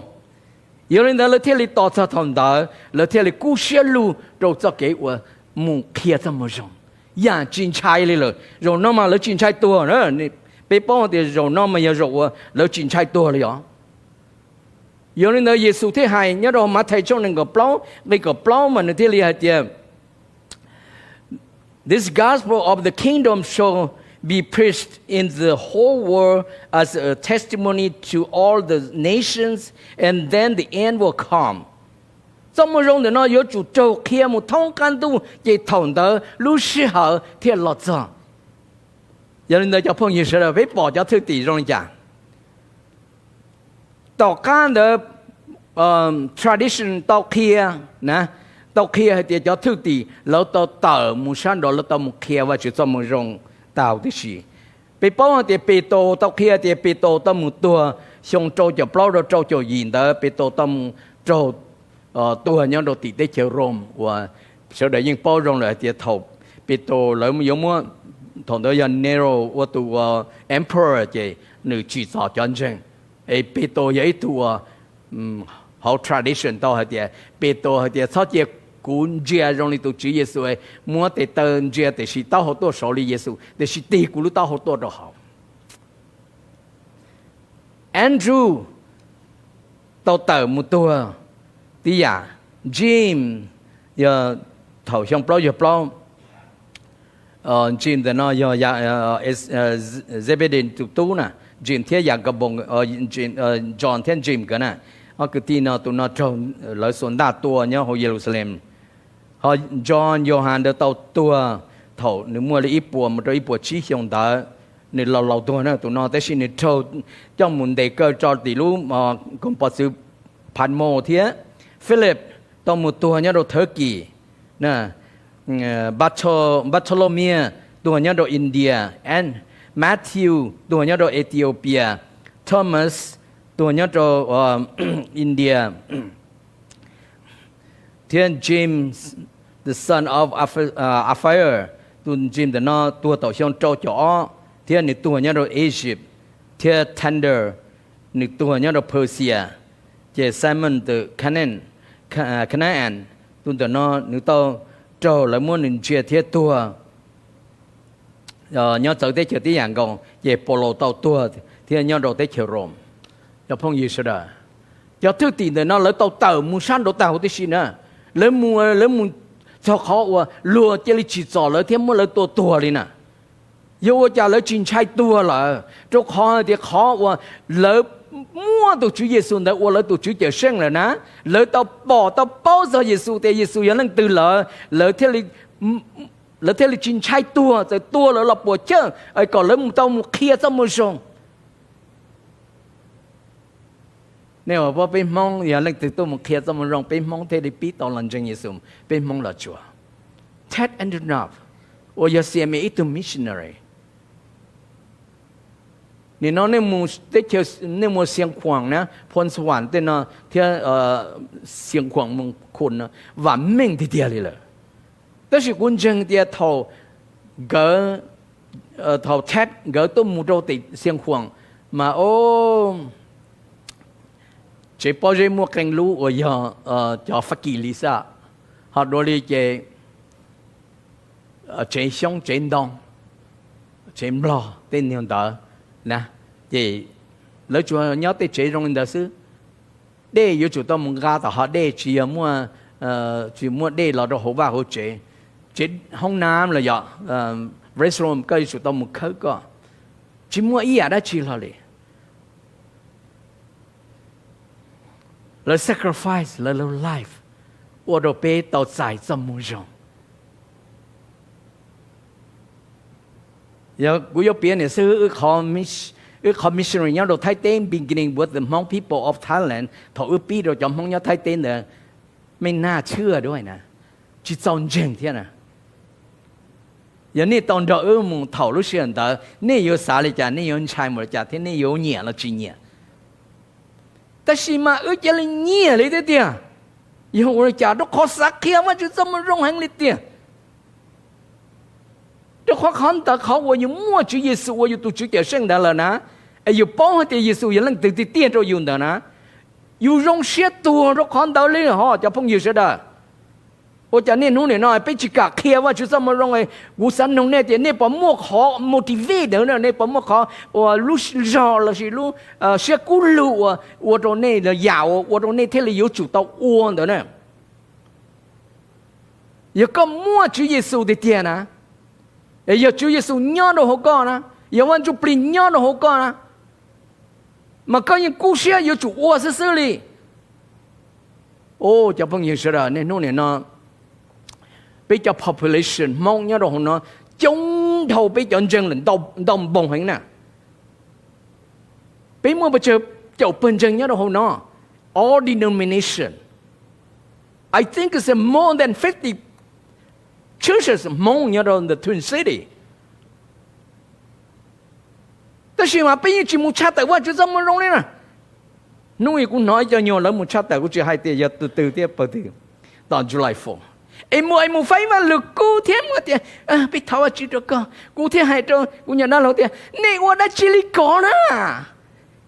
Yog li ntawd lawv thiaj li tos txog thaum ntawd lawv thiaj li kub siab lug rau txoj kev uas mus qhia txoj moo zoo. Yam tsis ntshai li lawm, zaum no mas lawv tsis ntshai tuag. Peb paub tias zaum no mas yog zaum uas lawv tsis ntshai tuag li os. Yog li ntawd Yexus thiaj hais nyob rau Mathais tshooj nees nkaum plaub nqe kaum plaub mas nws thiaj li hais tias This gospel of the kingdom shall be preached in the whole world as a testimony to all the nations, and then the end will come. Txoj moo zoo ntawm no yuav tsum raug qhia mus thoob qab ntuj ces thaum ntawd lub sij hawm thiaj los txog. Yog li ntawd cov phooj ywg sawv daws, peb pom cov thwj tim zoo li cas? Tom qab ntawd tradition tau qhia na, tau qhia hais tias cov thwj tim lawv tau tawm mus sab nraud, lawv tau mus qhia Vajtswv txoj moo zoo tau tib si. Peb paub hais tias Petus tau qhia tias Petus tau mus tuag xyoo rau caum plaub rau rau caum yim ntawd, Petus tau mus raug tuag nyob rau tim teb chaws Rome uas sawv daws yeej paub zoo lawm hais tias thaum Petus lawv yuav muab, thaum ntawd yog Nero ua tus emperor ces nws tsim txom cov ntseeg. Es Petus yog ib tug uas hauv tradition tau hais tias Petus hais tias txhob cia kuv ntsia zoo li tus Tswv Yexus, muab tes taw ntsia tiam sis taub hau tuaj saud li Yexus, tiam sis tig kuv lub taub hau tuaj rau hauv. Andrew tau tawm mus tuag tib yam. James yog thaum xyoo plaub caug plaub, James ntawm no yog Zebedee tus tub na, James thiab Yakaboos, John thiab James nkawd na. Ob kwv tij no, tus no raug lawv xuas ntaj tua nyob hauv Yeluxalees. Ho John Yauhas ntawd tau tuag thaum nws muaj li ib puas mus rau ib puas tsib xyoo ntawd. Nws laus laus tuag na tus no, tab sis nws raug coj mus ntes kaw tso tim lub koog pov txwv Patmos thiab. Philip tau mus tuag nyob rau Turkey. Bartholomew tuag nyob rau India. Matthew tuag nyob rau Ethiopia. Thomas tuag nyob rau India. Thiab James, the son of Alphaeus, tus James ntawm no tuag thaum xyoo rau caum ob thiab nws tuag nyob rau Egypt. Thiab Tander, nws tuag nyob rau Persia. Ces Simon tus Canaan, tus ntawm no nws tau raug lawv muab nws ntsia thiab tuag nyob txawv teb chaws tib yam nkaus. Ces Paulus tau tuag thiab nyob rau teb chaws Rome. Cov phooj ywg sawv daws, cov thwj tim ntawm no lawv tau tawm mus sab nraud tag huv tib si na. Lawv mus, lawv mus txog qhov uas luag cia li tsim txom lawv thiab muab lawv tua tuag li na. Yog ua cas lawv tsis ntshai tuag lawm? Rau qhov tias qhov uas lawv muaj tus Tswv Yexus ntawd ua lawv tus Tswv Cawm Seej lawm na. Lawv tau pom tau paub txog Yexus tias Yexus yog leej twg lawm, lawv thiaj li Lawv thiaj li tsis ntshai tuag, txawm tuag lawv los puas chawj kom lawv mus tau mus qhia txoj moo zoo. Nej ua paub peb Hmoob yog leej twg tuaj mus qhia txoj moo zoo, peb Hmoob thiaj li pib tau los ntseeg Yexus, peb Hmoob los tsuas. Ted Andrews Knapp uas yog C M A ib tug missionary, nim no nej mus teb chaws, nej mus Xiav Khuam na, Phoos Vam tej no thiab, Xiav Khuam Moos Khun no, vam meej tiag tiag li lawm. Tab sis kuv ntseeg tias thaum nkawd, thaum Ted nkawd tuaj mus rau tim Xiav Khuam mas, o, tsev pob zeb muaj qee lub uas yog cov Fab Kis li xwb, ho dua li ces tsev xyoob tsev ntoo, tsev nplog tej nyuag ntawd na, ces lawv tsuas nyob tej tsev zoo li ntawd xwb. Dej yuav tsum tau mus nqa tom hav dej, tsis yog muaj, tsis muaj dej los rau hauv vaj hauv tsev. Tsev hoob nam los yog restroom koj yuav tsum tau mus khawb koj. Tsis muaj ib yam dab tsi hlo li. Lawv sacrifice lawv lub life ua rau peb tau txais txoj moo zoo. Yog kuv yuav piav niam xwb, wb qhov missionary nyob rau Thaib teb, beginning with the Hmong people of Thailand, thaum wb pib rau cov Hmoob nyob Thaib teb ntawd, mej naj tshwj duab na, tsis txaus ntseeg thiab na. Yog nej tau nrog wb mus thaum lub sij hawm ntawd, nej yuav xav li cas, nej yuav ntshai mus li cas thiab nej yuav nyiam los tsis nyiam. Tab sis mas wb cia li nyiam li thiab tiag. Yog ua li cas? Rau qhov xav qhia Vajtswv txoj moo zoo heev li tiag. Rau qhov qhov ntawd qhov uas yus muaj Tswv Yexus ua yus tus Tswv Cawmseej ntawd lawm na, es yus paub hais tias Yexus yog leej twg tiag tiag rau yus ntawd na, yus zoo siab tuag rau qhov ntawd li ho cov phooj ywg sawv daws. Ua cas niaj hnub nim no peb tsis kam qhia Vajtswv txoj moo zoo? Kuv xav nug nej tias nej puas muaj qhov motivate ntawd, nej puas muaj qhov uas lub zog lossis lub siab kub lug uas ua rau nej, yam uas ua rau nej thiaj li yuav tsum tau ua ntawd na? Yog koj muaj Tswv Yexus tiag tiag na, yog Tswv Yexus nyob rau hauv koj na, yog Vaj Ntsujplig nyob rau hauv koj na, mas koj yeej kub siab yuav tsum ua xwb xwb li. Cov phooj ywg sawv daws, niaj hnub nim no peb cov population Hmoob nyob rau hauv no coob dhau peb cov ntseeg lawm ntau npaug heev na. Peb muaj pes tsawg caum pawg ntseeg nyob rau hauv no, all denomination. I think it's more than fifty churches Hmoob nyob rau the Twin City. Tab sis mas peb yeej tsis mus tshaj tawm Vajtswv txoj moo zoo li na. Hnub ib kuv hnov ib co nyuag lawv mus tshaj tawm, kuv tsis hais tias yog tus twg thiab pawg twg, tom July Fourth es mus es mus faib Vajluskub thiab mus tias, peb thov Vajtswv rau koj. Kuv thiaj hais rau kuv nyuam dab laug tias, nej ua dab tsi li ko na?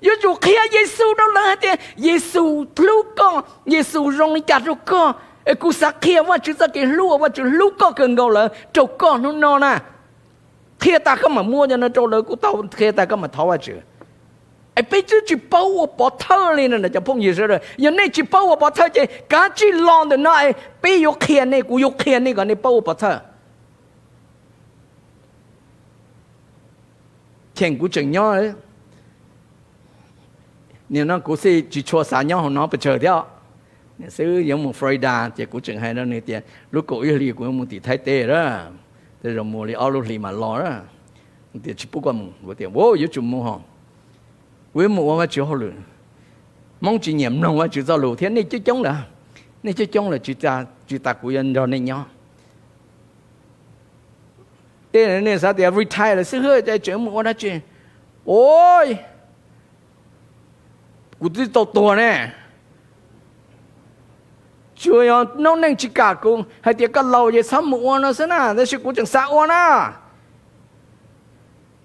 Yuav tsum qhia Yexus rau lawv hais tias Yexus hlub koj, Yexus zoo li cas rau koj. Es kuv xav qhia Vajtswv txoj kev hlub uas Vajtswv hlub koj kawg nkaus lawm rau koj hnub no na. Qhia tas koj mam muab cov no rau lawv, kuv tau qhia tas koj mam thov Vajtswv. Es peb twb tsis paub ua pov thawj li no cov phooj ywg sawv daws. Yog nej tsis paub ua pov thawj ces kav tsij los ntawm no es peb yuav qhia nej, kuv yuav qhia nej kom nej paub ua pov thawj. Cheem kuv tseem nyob, nim no kuv xij tsis tshua xav nyob hauv no pes tsawg thiab. Niam xwb yuav mus Florida ces kuv tseem hais rau nws tias lub kaum ib hlis kuv yuav mus tim Thaib teb a, tej zaum mus li ob lub hlis mam los a. Tias tsis pub koj mus, kuv tias yuav tsum mus hos. Kuv yuav mus ua Vajtswv hauj lwm. Hmoob tsis nyiam mloog Vajtswv txoj lus thiab, nej coob coob lawm, nej coob coob lawm, tsis tas kuv yuav nrog nej nyob. Tej nej xav tias retire lawm xwb, tseem mus ua dab tsi? Ua, kuv twb tau tuag ne. Tsuas yog noob neej tsis kam kuv hais tias koj laus ces txhob mus ua no xwb na, tab sis kuv tseem xav ua na.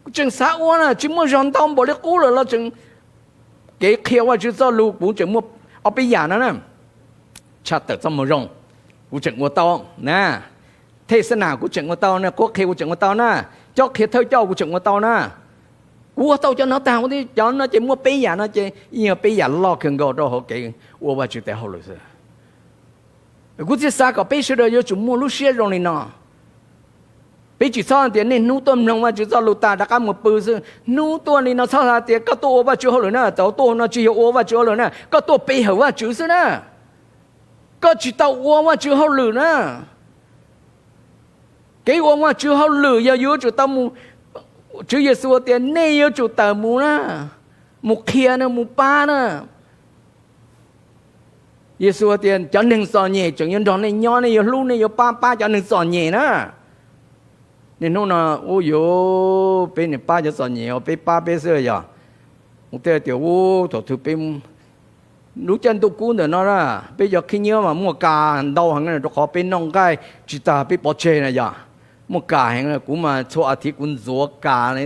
Kuv tseem xav ua na, tsis muaj zog ntau npaum li qub lawm los tseem, kev qhia Vajtswv txoj lus kuv tseem muaj ob peb yam no na. Tshaj tawm txoj moo zoo kuv tseem ua tau na, thej xab nas kuv tseem ua tau na, qhuab qhia kuv tseem ua tau na, cob qhia thawj coj kuv tseem ua tau na. Kuv ua tau cov no tag, cov no ces muaj peb yam no ces yog peb yam loj kawg nkaus rau hauv kev ua Vajtswv tes hauj lwm xwb. Kuv thiaj xav kom peb sawv daws yuav tsum muaj lub siab zoo li no. Peb tsis txhob tias niaj hnub tuaj mloog Vajtswv txoj lus tas rov qab mus pw xwb. Hnub tuaj li no txhob xav tias koj tuaj ua Vajtswv hauj lwm na, tau tuaj no tsis yog ua Vajtswv hauj lwm na, koj tuaj pe hawm Vajtswv xwb na. Koj tsis tau ua Vajtswv hauj lwm na. Kev ua Vajtswv hauj lwm yog yuav tsum tau mus. Tswv Yexus tias nej yuav tsum tawm mus na, mus qhia na, mus pab na. Yexus tias cov neeg txom nyem tseem yuav nrog nej nyob, nej yuav hlub, nej yuav pab pab cov neeg txom nyem na. Niaj hnub no, ub yuv, peb niaj pab cov txom nyem, peb pab peb xwb yog. Mus tej tias ub thaum twg peb, lub caij ntuj kub ntawm no na, peb cov khib nyiab mas muaj kas ntau heev rau qhov peb noj nqaij tsis tag peb pov tseg na yog. Muaj kas heev, kuv mas txhua as thiv kuv ntxuav kas li.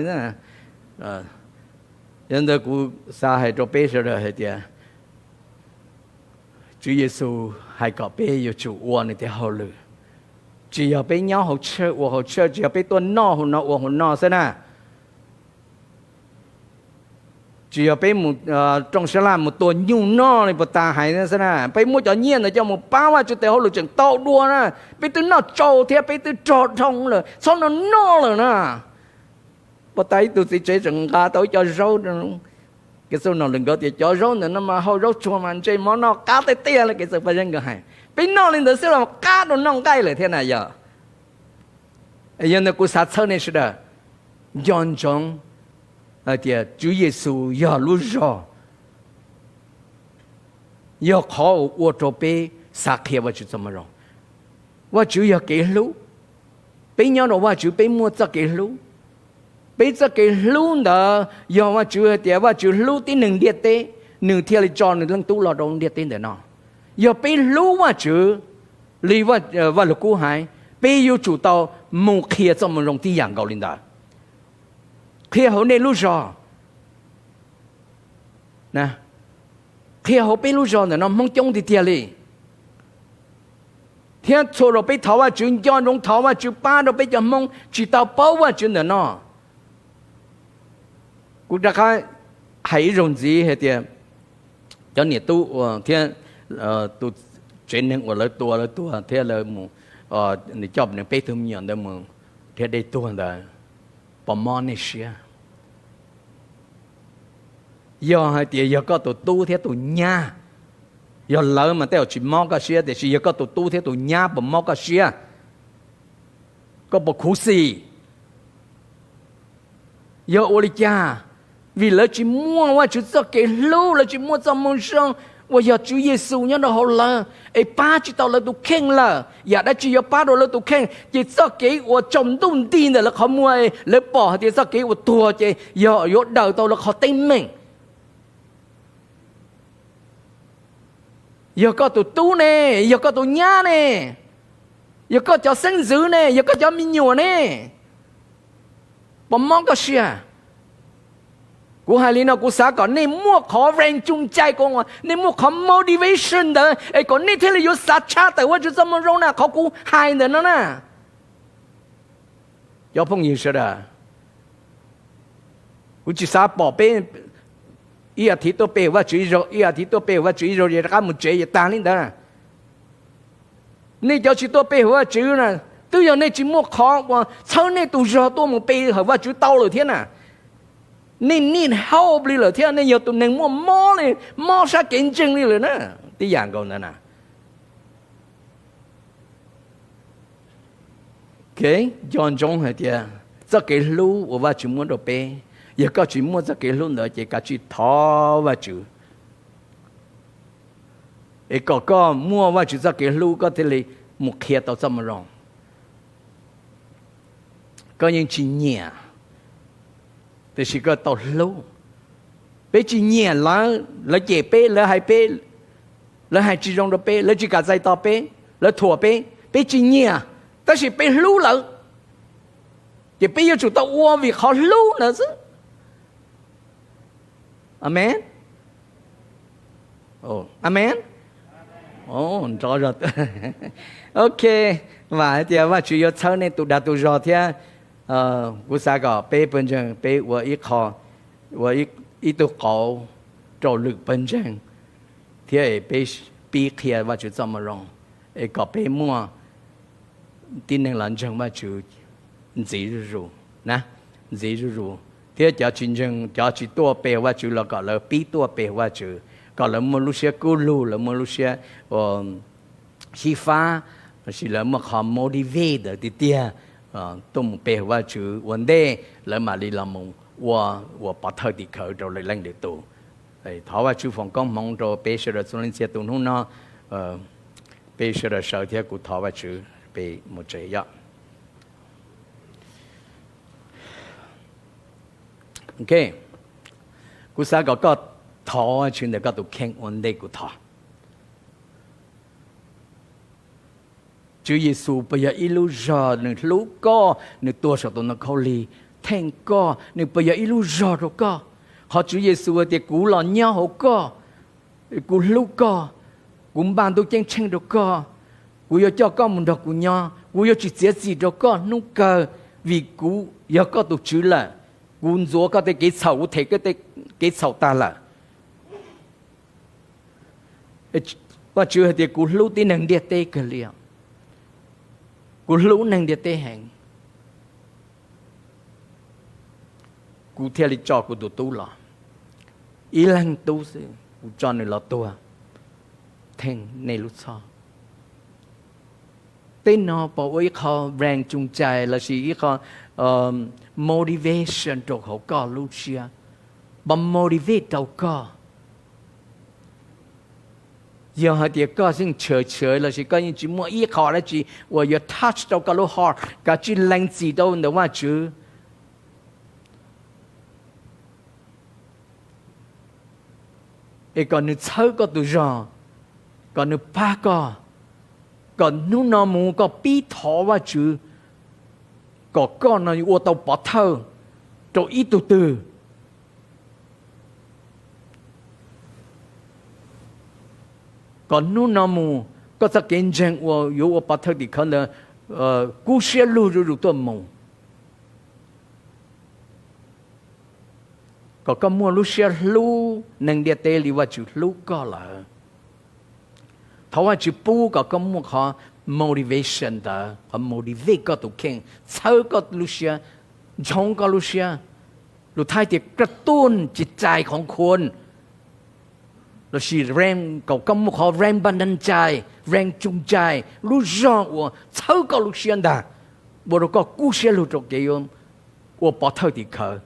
Yog ntawd kuv xav hais rau peb sawv daws hais tias Tswv Yexus hais kom peb yuav tsum ua nws tej hauj lwm. Tsis yog peb nyob hauv church ua hauv church, tsis yog peb tuaj noj hauv no ua hauv no xwb na. Tsis yog peb mus rooj sab laj mus tua nyuj noj li puas tas hais xwb na. Peb muab cov nyiaj ntawd coj mus pab Vajtswv tes hauj lwm tseem tau dua na. Peb twb noj tsau thiab peb twb rog dhau lawm, txhob noj noj lawm na. Puas tas ib tug txiv tsev tseem nqa tau ib co zaub. Kev xu no lwm nkawd tias cov zaub ntawm no mas hau zaub tsuag mas ntsej mov noj qab tiag tiag li. Kev xu paj zeeb nkawd hais peb noj li ntawd xwb los qab dua noj nqaij lawm thiab na yog. Yog ntawd kuv xav txhawb nej sawv daws nco ntsoov hais tias Tswv Yexus yog lub zog, yog qhov uas ua rau peb xav qhia Vajtswv txoj moo zoo. Vajtswv yog kev hlub. Peb nyob rau Vajtswv peb muaj txoj kev hlub. Peb txoj kev hlub ntawd yog Vajtswv hais tias Vajtswv hlub tib neeg ntiaj teb, nws thiaj li tso nws leej tub los rau ntiaj teb ntawm no. Yog peb hlub Vajtswv li Vaj Lug Kub hais, peb yuav tsum tau mus qhia txoj moo zoo tib yam nkaus li ntawd. Qhia hauv nej lub zog, qhia hauv peb lub zog ntawm no Hmoob coob tiag tiag li. Thiab txhua zaus peb thov Vajtswv, nco ntsoov thov Vajtswv pab rau peb cov Hmoob tsis tau paub Vajtswv ntawm no. Kuv rov qab hais ib zaug ntxiv hais tias cov niam tub thiab tus tsev neeg uas lawv tua lawv tuag thiab lawv mus, nws coj nws peb tug me nyuam ntawd mus nrhiav dej tuag ntawd, puas mob nej siab? Yog hais tias yog koj tus tub thiab tus nyab, yog lawv mas tej zaum tsis mob koj siab, tiam sis yog koj tus tub thiab tus nyab puas mob koj siab? Koj puas khuv xim? Yog ua li cas? Vim lawv tsis muaj Vajtswv txoj kev hlub, lawv tsis muaj txoj moo zoo uas yog Tswv Yexus nyob rau hauv lawv, es pab tsis tau lawv tus kheej lawm. Yam dab tsi yuav pab rau lawv tus kheej? Ces txoj kev uas tsaus ntuj nti ntawm lawv qhov muag, lawv pom hais tias txoj kev uas tuag ces yog yuav daws tau lawv qhov teeb meem. Yog koj tus tub ne, yog koj tus nyab ne, yog koj cov xeeb ntxwv ne, yog koj cov me nyuam ne, puas mob koj siab? Kuv hais li no kuv xav kom nej muaj qhov ren coo cai, nej muaj qhov motivation ntawd es kom nej thiaj li yuav xav tshaj tawm Vajtswv txoj moo zoo na, qhov kuv hais ntawm no na. Cov phooj ywg sawv daws, kuv tsis xav pom peb ib as thiv tuaj pe Vajtswv ib zaug, ib as thiv tuaj pe Vajtswv ib zaug es rov qab mus tsev es tag li ntawd. Nej cov tsis tuaj pe hawm Vajtswv na, twb yog nej tsis muaj qhov uas txhawb nej tus zog tuaj mus pe hawm Vajtswv tau lawm thiab na. Nej need help li lawm thiab, nej yog tus neeg muaj mob li, mob sab kev ntseeg li lawm na, tib yam nkaus ntawd na. Nco ntsoov hais tias txoj kev hlub uas Vajtswv muab rau peb, yog koj tsis muaj txoj kev hlub ntawd ces kav tsij thov Vajtswv, es kom koj muaj Vajtswv txoj kev hlub koj thiaj li mus qhia tau txoj moo zoo. Koj yeej tsis nyiam, tiam sis koj tau hlub. Peb tsis nyiam lawv, lawv cem peb, lawv hais peb, lawv hais tsis zoo rau peb, lawv tsis kam txais tos peb, lawv thuam peb, peb tsis nyiam, tab sis peb hlub lawv, ces peb yuav tsum tau ua vim qhov hlub ntawd xwb. Amees. Amees. Ok, vam hais tias Vajtswv yuav txhawb nej tus dag tus zog thiab. Kuv xav kom peb pawg ntseeg peb ua ib qho, ua ib tug qauv rau lwm pawg ntseeg, thiab peb pib qhia Vajtswv txoj moo zoo, es kom peb muaj tib neeg los ntseeg Vajtswv ntxiv zuj zus, ntxiv zuj zus, thiab cov tsis ntseeg, cov tsis tuaj pe Vajtswv los kom lawv pib tuaj pe Vajtswv, kom lawv muaj lub siab kub lug, lawv muaj lub siab xyiv fab, lossis lawv muaj qhov motivate tiag tiag tuaj mus pe hawm Vajtswv ua ntej lawv mam li los mus ua, ua pov thawj tim khawv rau lwm leej lwm tus. Thov Vajtswv foom koob hmoov rau peb sawv daws txhua leej txhia tus hnub no, peb sawv daws sawv thiab kuv thov Vajtswv peb mus tsev yom. Kuv xav kom koj thov Vajtswv ntawm koj tus kheej ua ntej kuv thov. Tswv Yexus puas yog ib lub zog nws hlub koj, nws tuag saum tus ntoo khaub lig theej koj, nws puas yog ib lub zog rau koj? Qhov Tswv Yexus hais tias kuv los nyob hauv koj, kuv hlub koj, kuv npaj ntuj ceeb tsheej rau koj, kuv yuav coj koj mus nrog kuv nyob, kuv yuav tsis txiav txim rau koj hnub kawg, vim kuv yog koj tus Tswv lawm. Kuv ntxuav koj tej kev txhaum, kuv them koj tej kev txhaum tag lawm. Vajtswv hais tias kuv hlub tib neeg ntiaj teb kawg li, kuv hlub neeg ntiaj teb heev, kuv thiaj li tso kuv tus tub los, ib leeg tub xwb kuv tso nws los tuag theej nej lub txhoj. Tej no puas ua ib qho rang tsoo cai lossis ib qho motivation rau hauv koj lub siab, puas motivate rau koj? Yog hais tias koj yeej chawv chawv lossis koj yeej tsis muaj ib qho dab tsi uas yuav touch rau koj lub heart, kav tsij lees txim rau ntawm Vajtswv es kom nws txhawb koj tus zog, kom nws pab koj, kom hnub no mus koj pib thov Vajtswv kom koj no ua tau pov thawj rau ib tug twg, kom hnub no mus koj txoj kev ntseeg uas yuav ua pov thawj tim khawv ntawd kub siab lug zuj zus tuaj mus, kom koj muaj lub siab hlub neeg ntiaj teb li Vajtswv hlub koj lawm. Thov Vajtswv pub kom koj muaj qhov motivation ntawd, qhov motivate koj tus kheej, txhawb koj lub siab, ntshoov koj lub siab, lus Thaib tias koj tuaj ci cai qhov khuas lossis kom koj muaj qhov rang npaj naj cai, rang tsoo cai, lub zog uas txhawb koj lub siab ntag, ua rau koj kub siab lug rau kev ua pov thawj tim khawv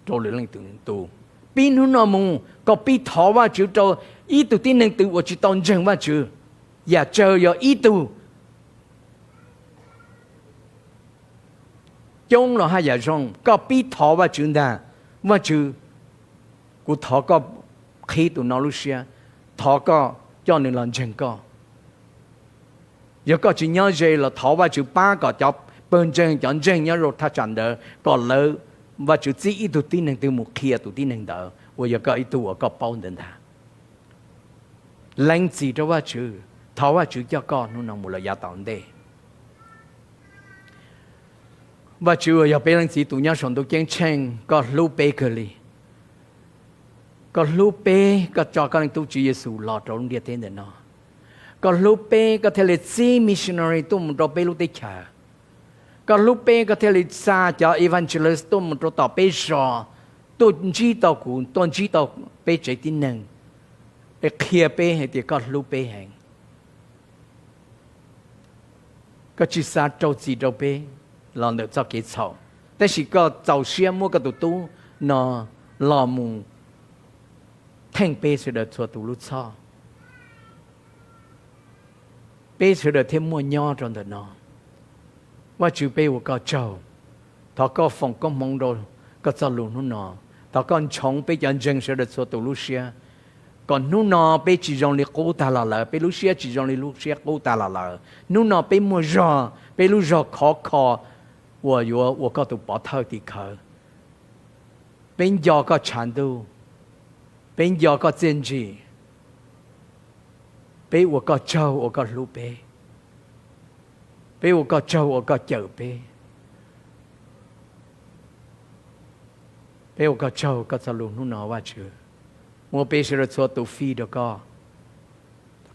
rau lwm leej tus. Pib hnub no mus koj pib thov Vajtswv rau ib tug tib neeg twg uas tsis tau ntseeg Vajtswv, yam tsawg yog ib tug, coob los haj yam zoo, koj pib thov Vajtswv ntag, Vajtswv, kuv thov koj qhib tus no lub siab, thov koj coj nws los ntseeg koj. Yog koj tsis nyob ze los thov Vajtswv pab kom cov pawg ntseeg, cov ntseeg nyob rau thaj tsam ntawd kom lawv, Vajtswv txib ib tug tib neeg twg mus qhia tus tib neeg ntawd uas yog koj ib tug uas koj paub ntawd ntag. Lees txim rau Vajtswv, thov Vajtswv coj koj hnub no mus lawm yav tom ntej. Vajtswv uas yog peb Leej Txiv tus nyob saum ntuj ceeb tsheej, koj hlub peb kawg li. Koj hlub peb, koj tso koj Leej Tub Tswv Yexus los rau lub ntiaj teb ntawm no. Koj hlub peb, koj thiaj li txib missionary tuaj mus rau peb lub teb chaws. Koj hlub peb, koj thiaj li xa cov evangelist tuaj mus rau tom peb zos, tuaj ntsib tau kuv, tuaj ntsib tau peb tsev tib neeg, es qhia peb hais tias koj hlub peb heev. Koj tsis xav rau txim rau peb los ntawm txoj kev txhaum, tab sis koj txaus siab muab koj tus tub no los mus theej peb sawv daws txhua tus lub txhoj. Peb sawv daws thiaj muaj nyob rau ntawm no. Vajtswv, peb ua koj tsaug. Thov koj foom koob hmoov rau koj txoj lus hnub no. Thov koj ntshoov peb cov ntseeg sawv daws txhua tus lub siab, kom hnub no peb tsis zoo li qub tag los lawm, peb lub siab tsis zoo li lub siab qub tag los lawm. Hnub no peb muaj zog, peb lub zog khov kho uas yuav ua koj tus pov thawj tim khawv. Peb nco koj tshav ntuj, peb nco koj txiaj ntsim, peb ua koj tsaug uas koj hlub peb, peb ua koj tsaug uas koj cawm peb, peb ua koj tsaug koj txoj lus hnub no Vajtswv. Muab peb sawv daws txhua tus fij rau koj.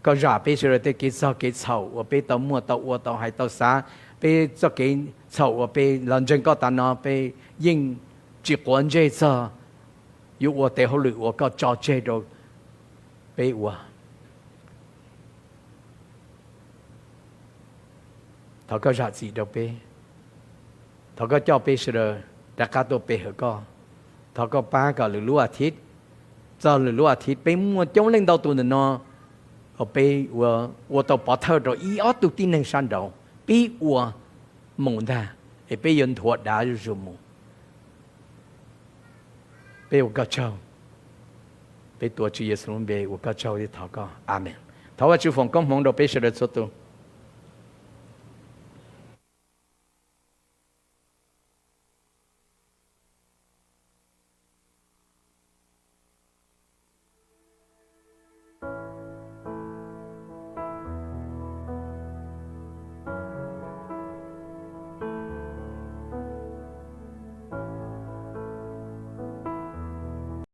Koj zam peb sawv daws tej kev txog kev txhaum uas peb tau muaj tau ua tau hais tau xav, peb txoj kev txhaum uas peb los ntseeg koj tas no peb yeej tsis quav ntsej txog yuav ua tej hauj lwm uas koj tso tseg rau peb ua. Thov koj zam txim rau peb. Thov koj coj peb sawv daws rov qab tuaj pe hawm koj. Thov koj pab kom lwm lub a thiv, txog lwm lub a thiv peb muaj coob leej ntau tus ntawm no, peb ua tau pov thawj rau ib ob tug tib neeg sab nraud, pib ua mus ntag, es peb yuav nthuav dav zuj zus mus. Peb ua koj tsaug. Peb tuav Tswv Yexus lub npe ua koj tsaug thiab thov koj, amees. Thov Vajtswv foom koob hmoov rau peb sawv daws txhua tus.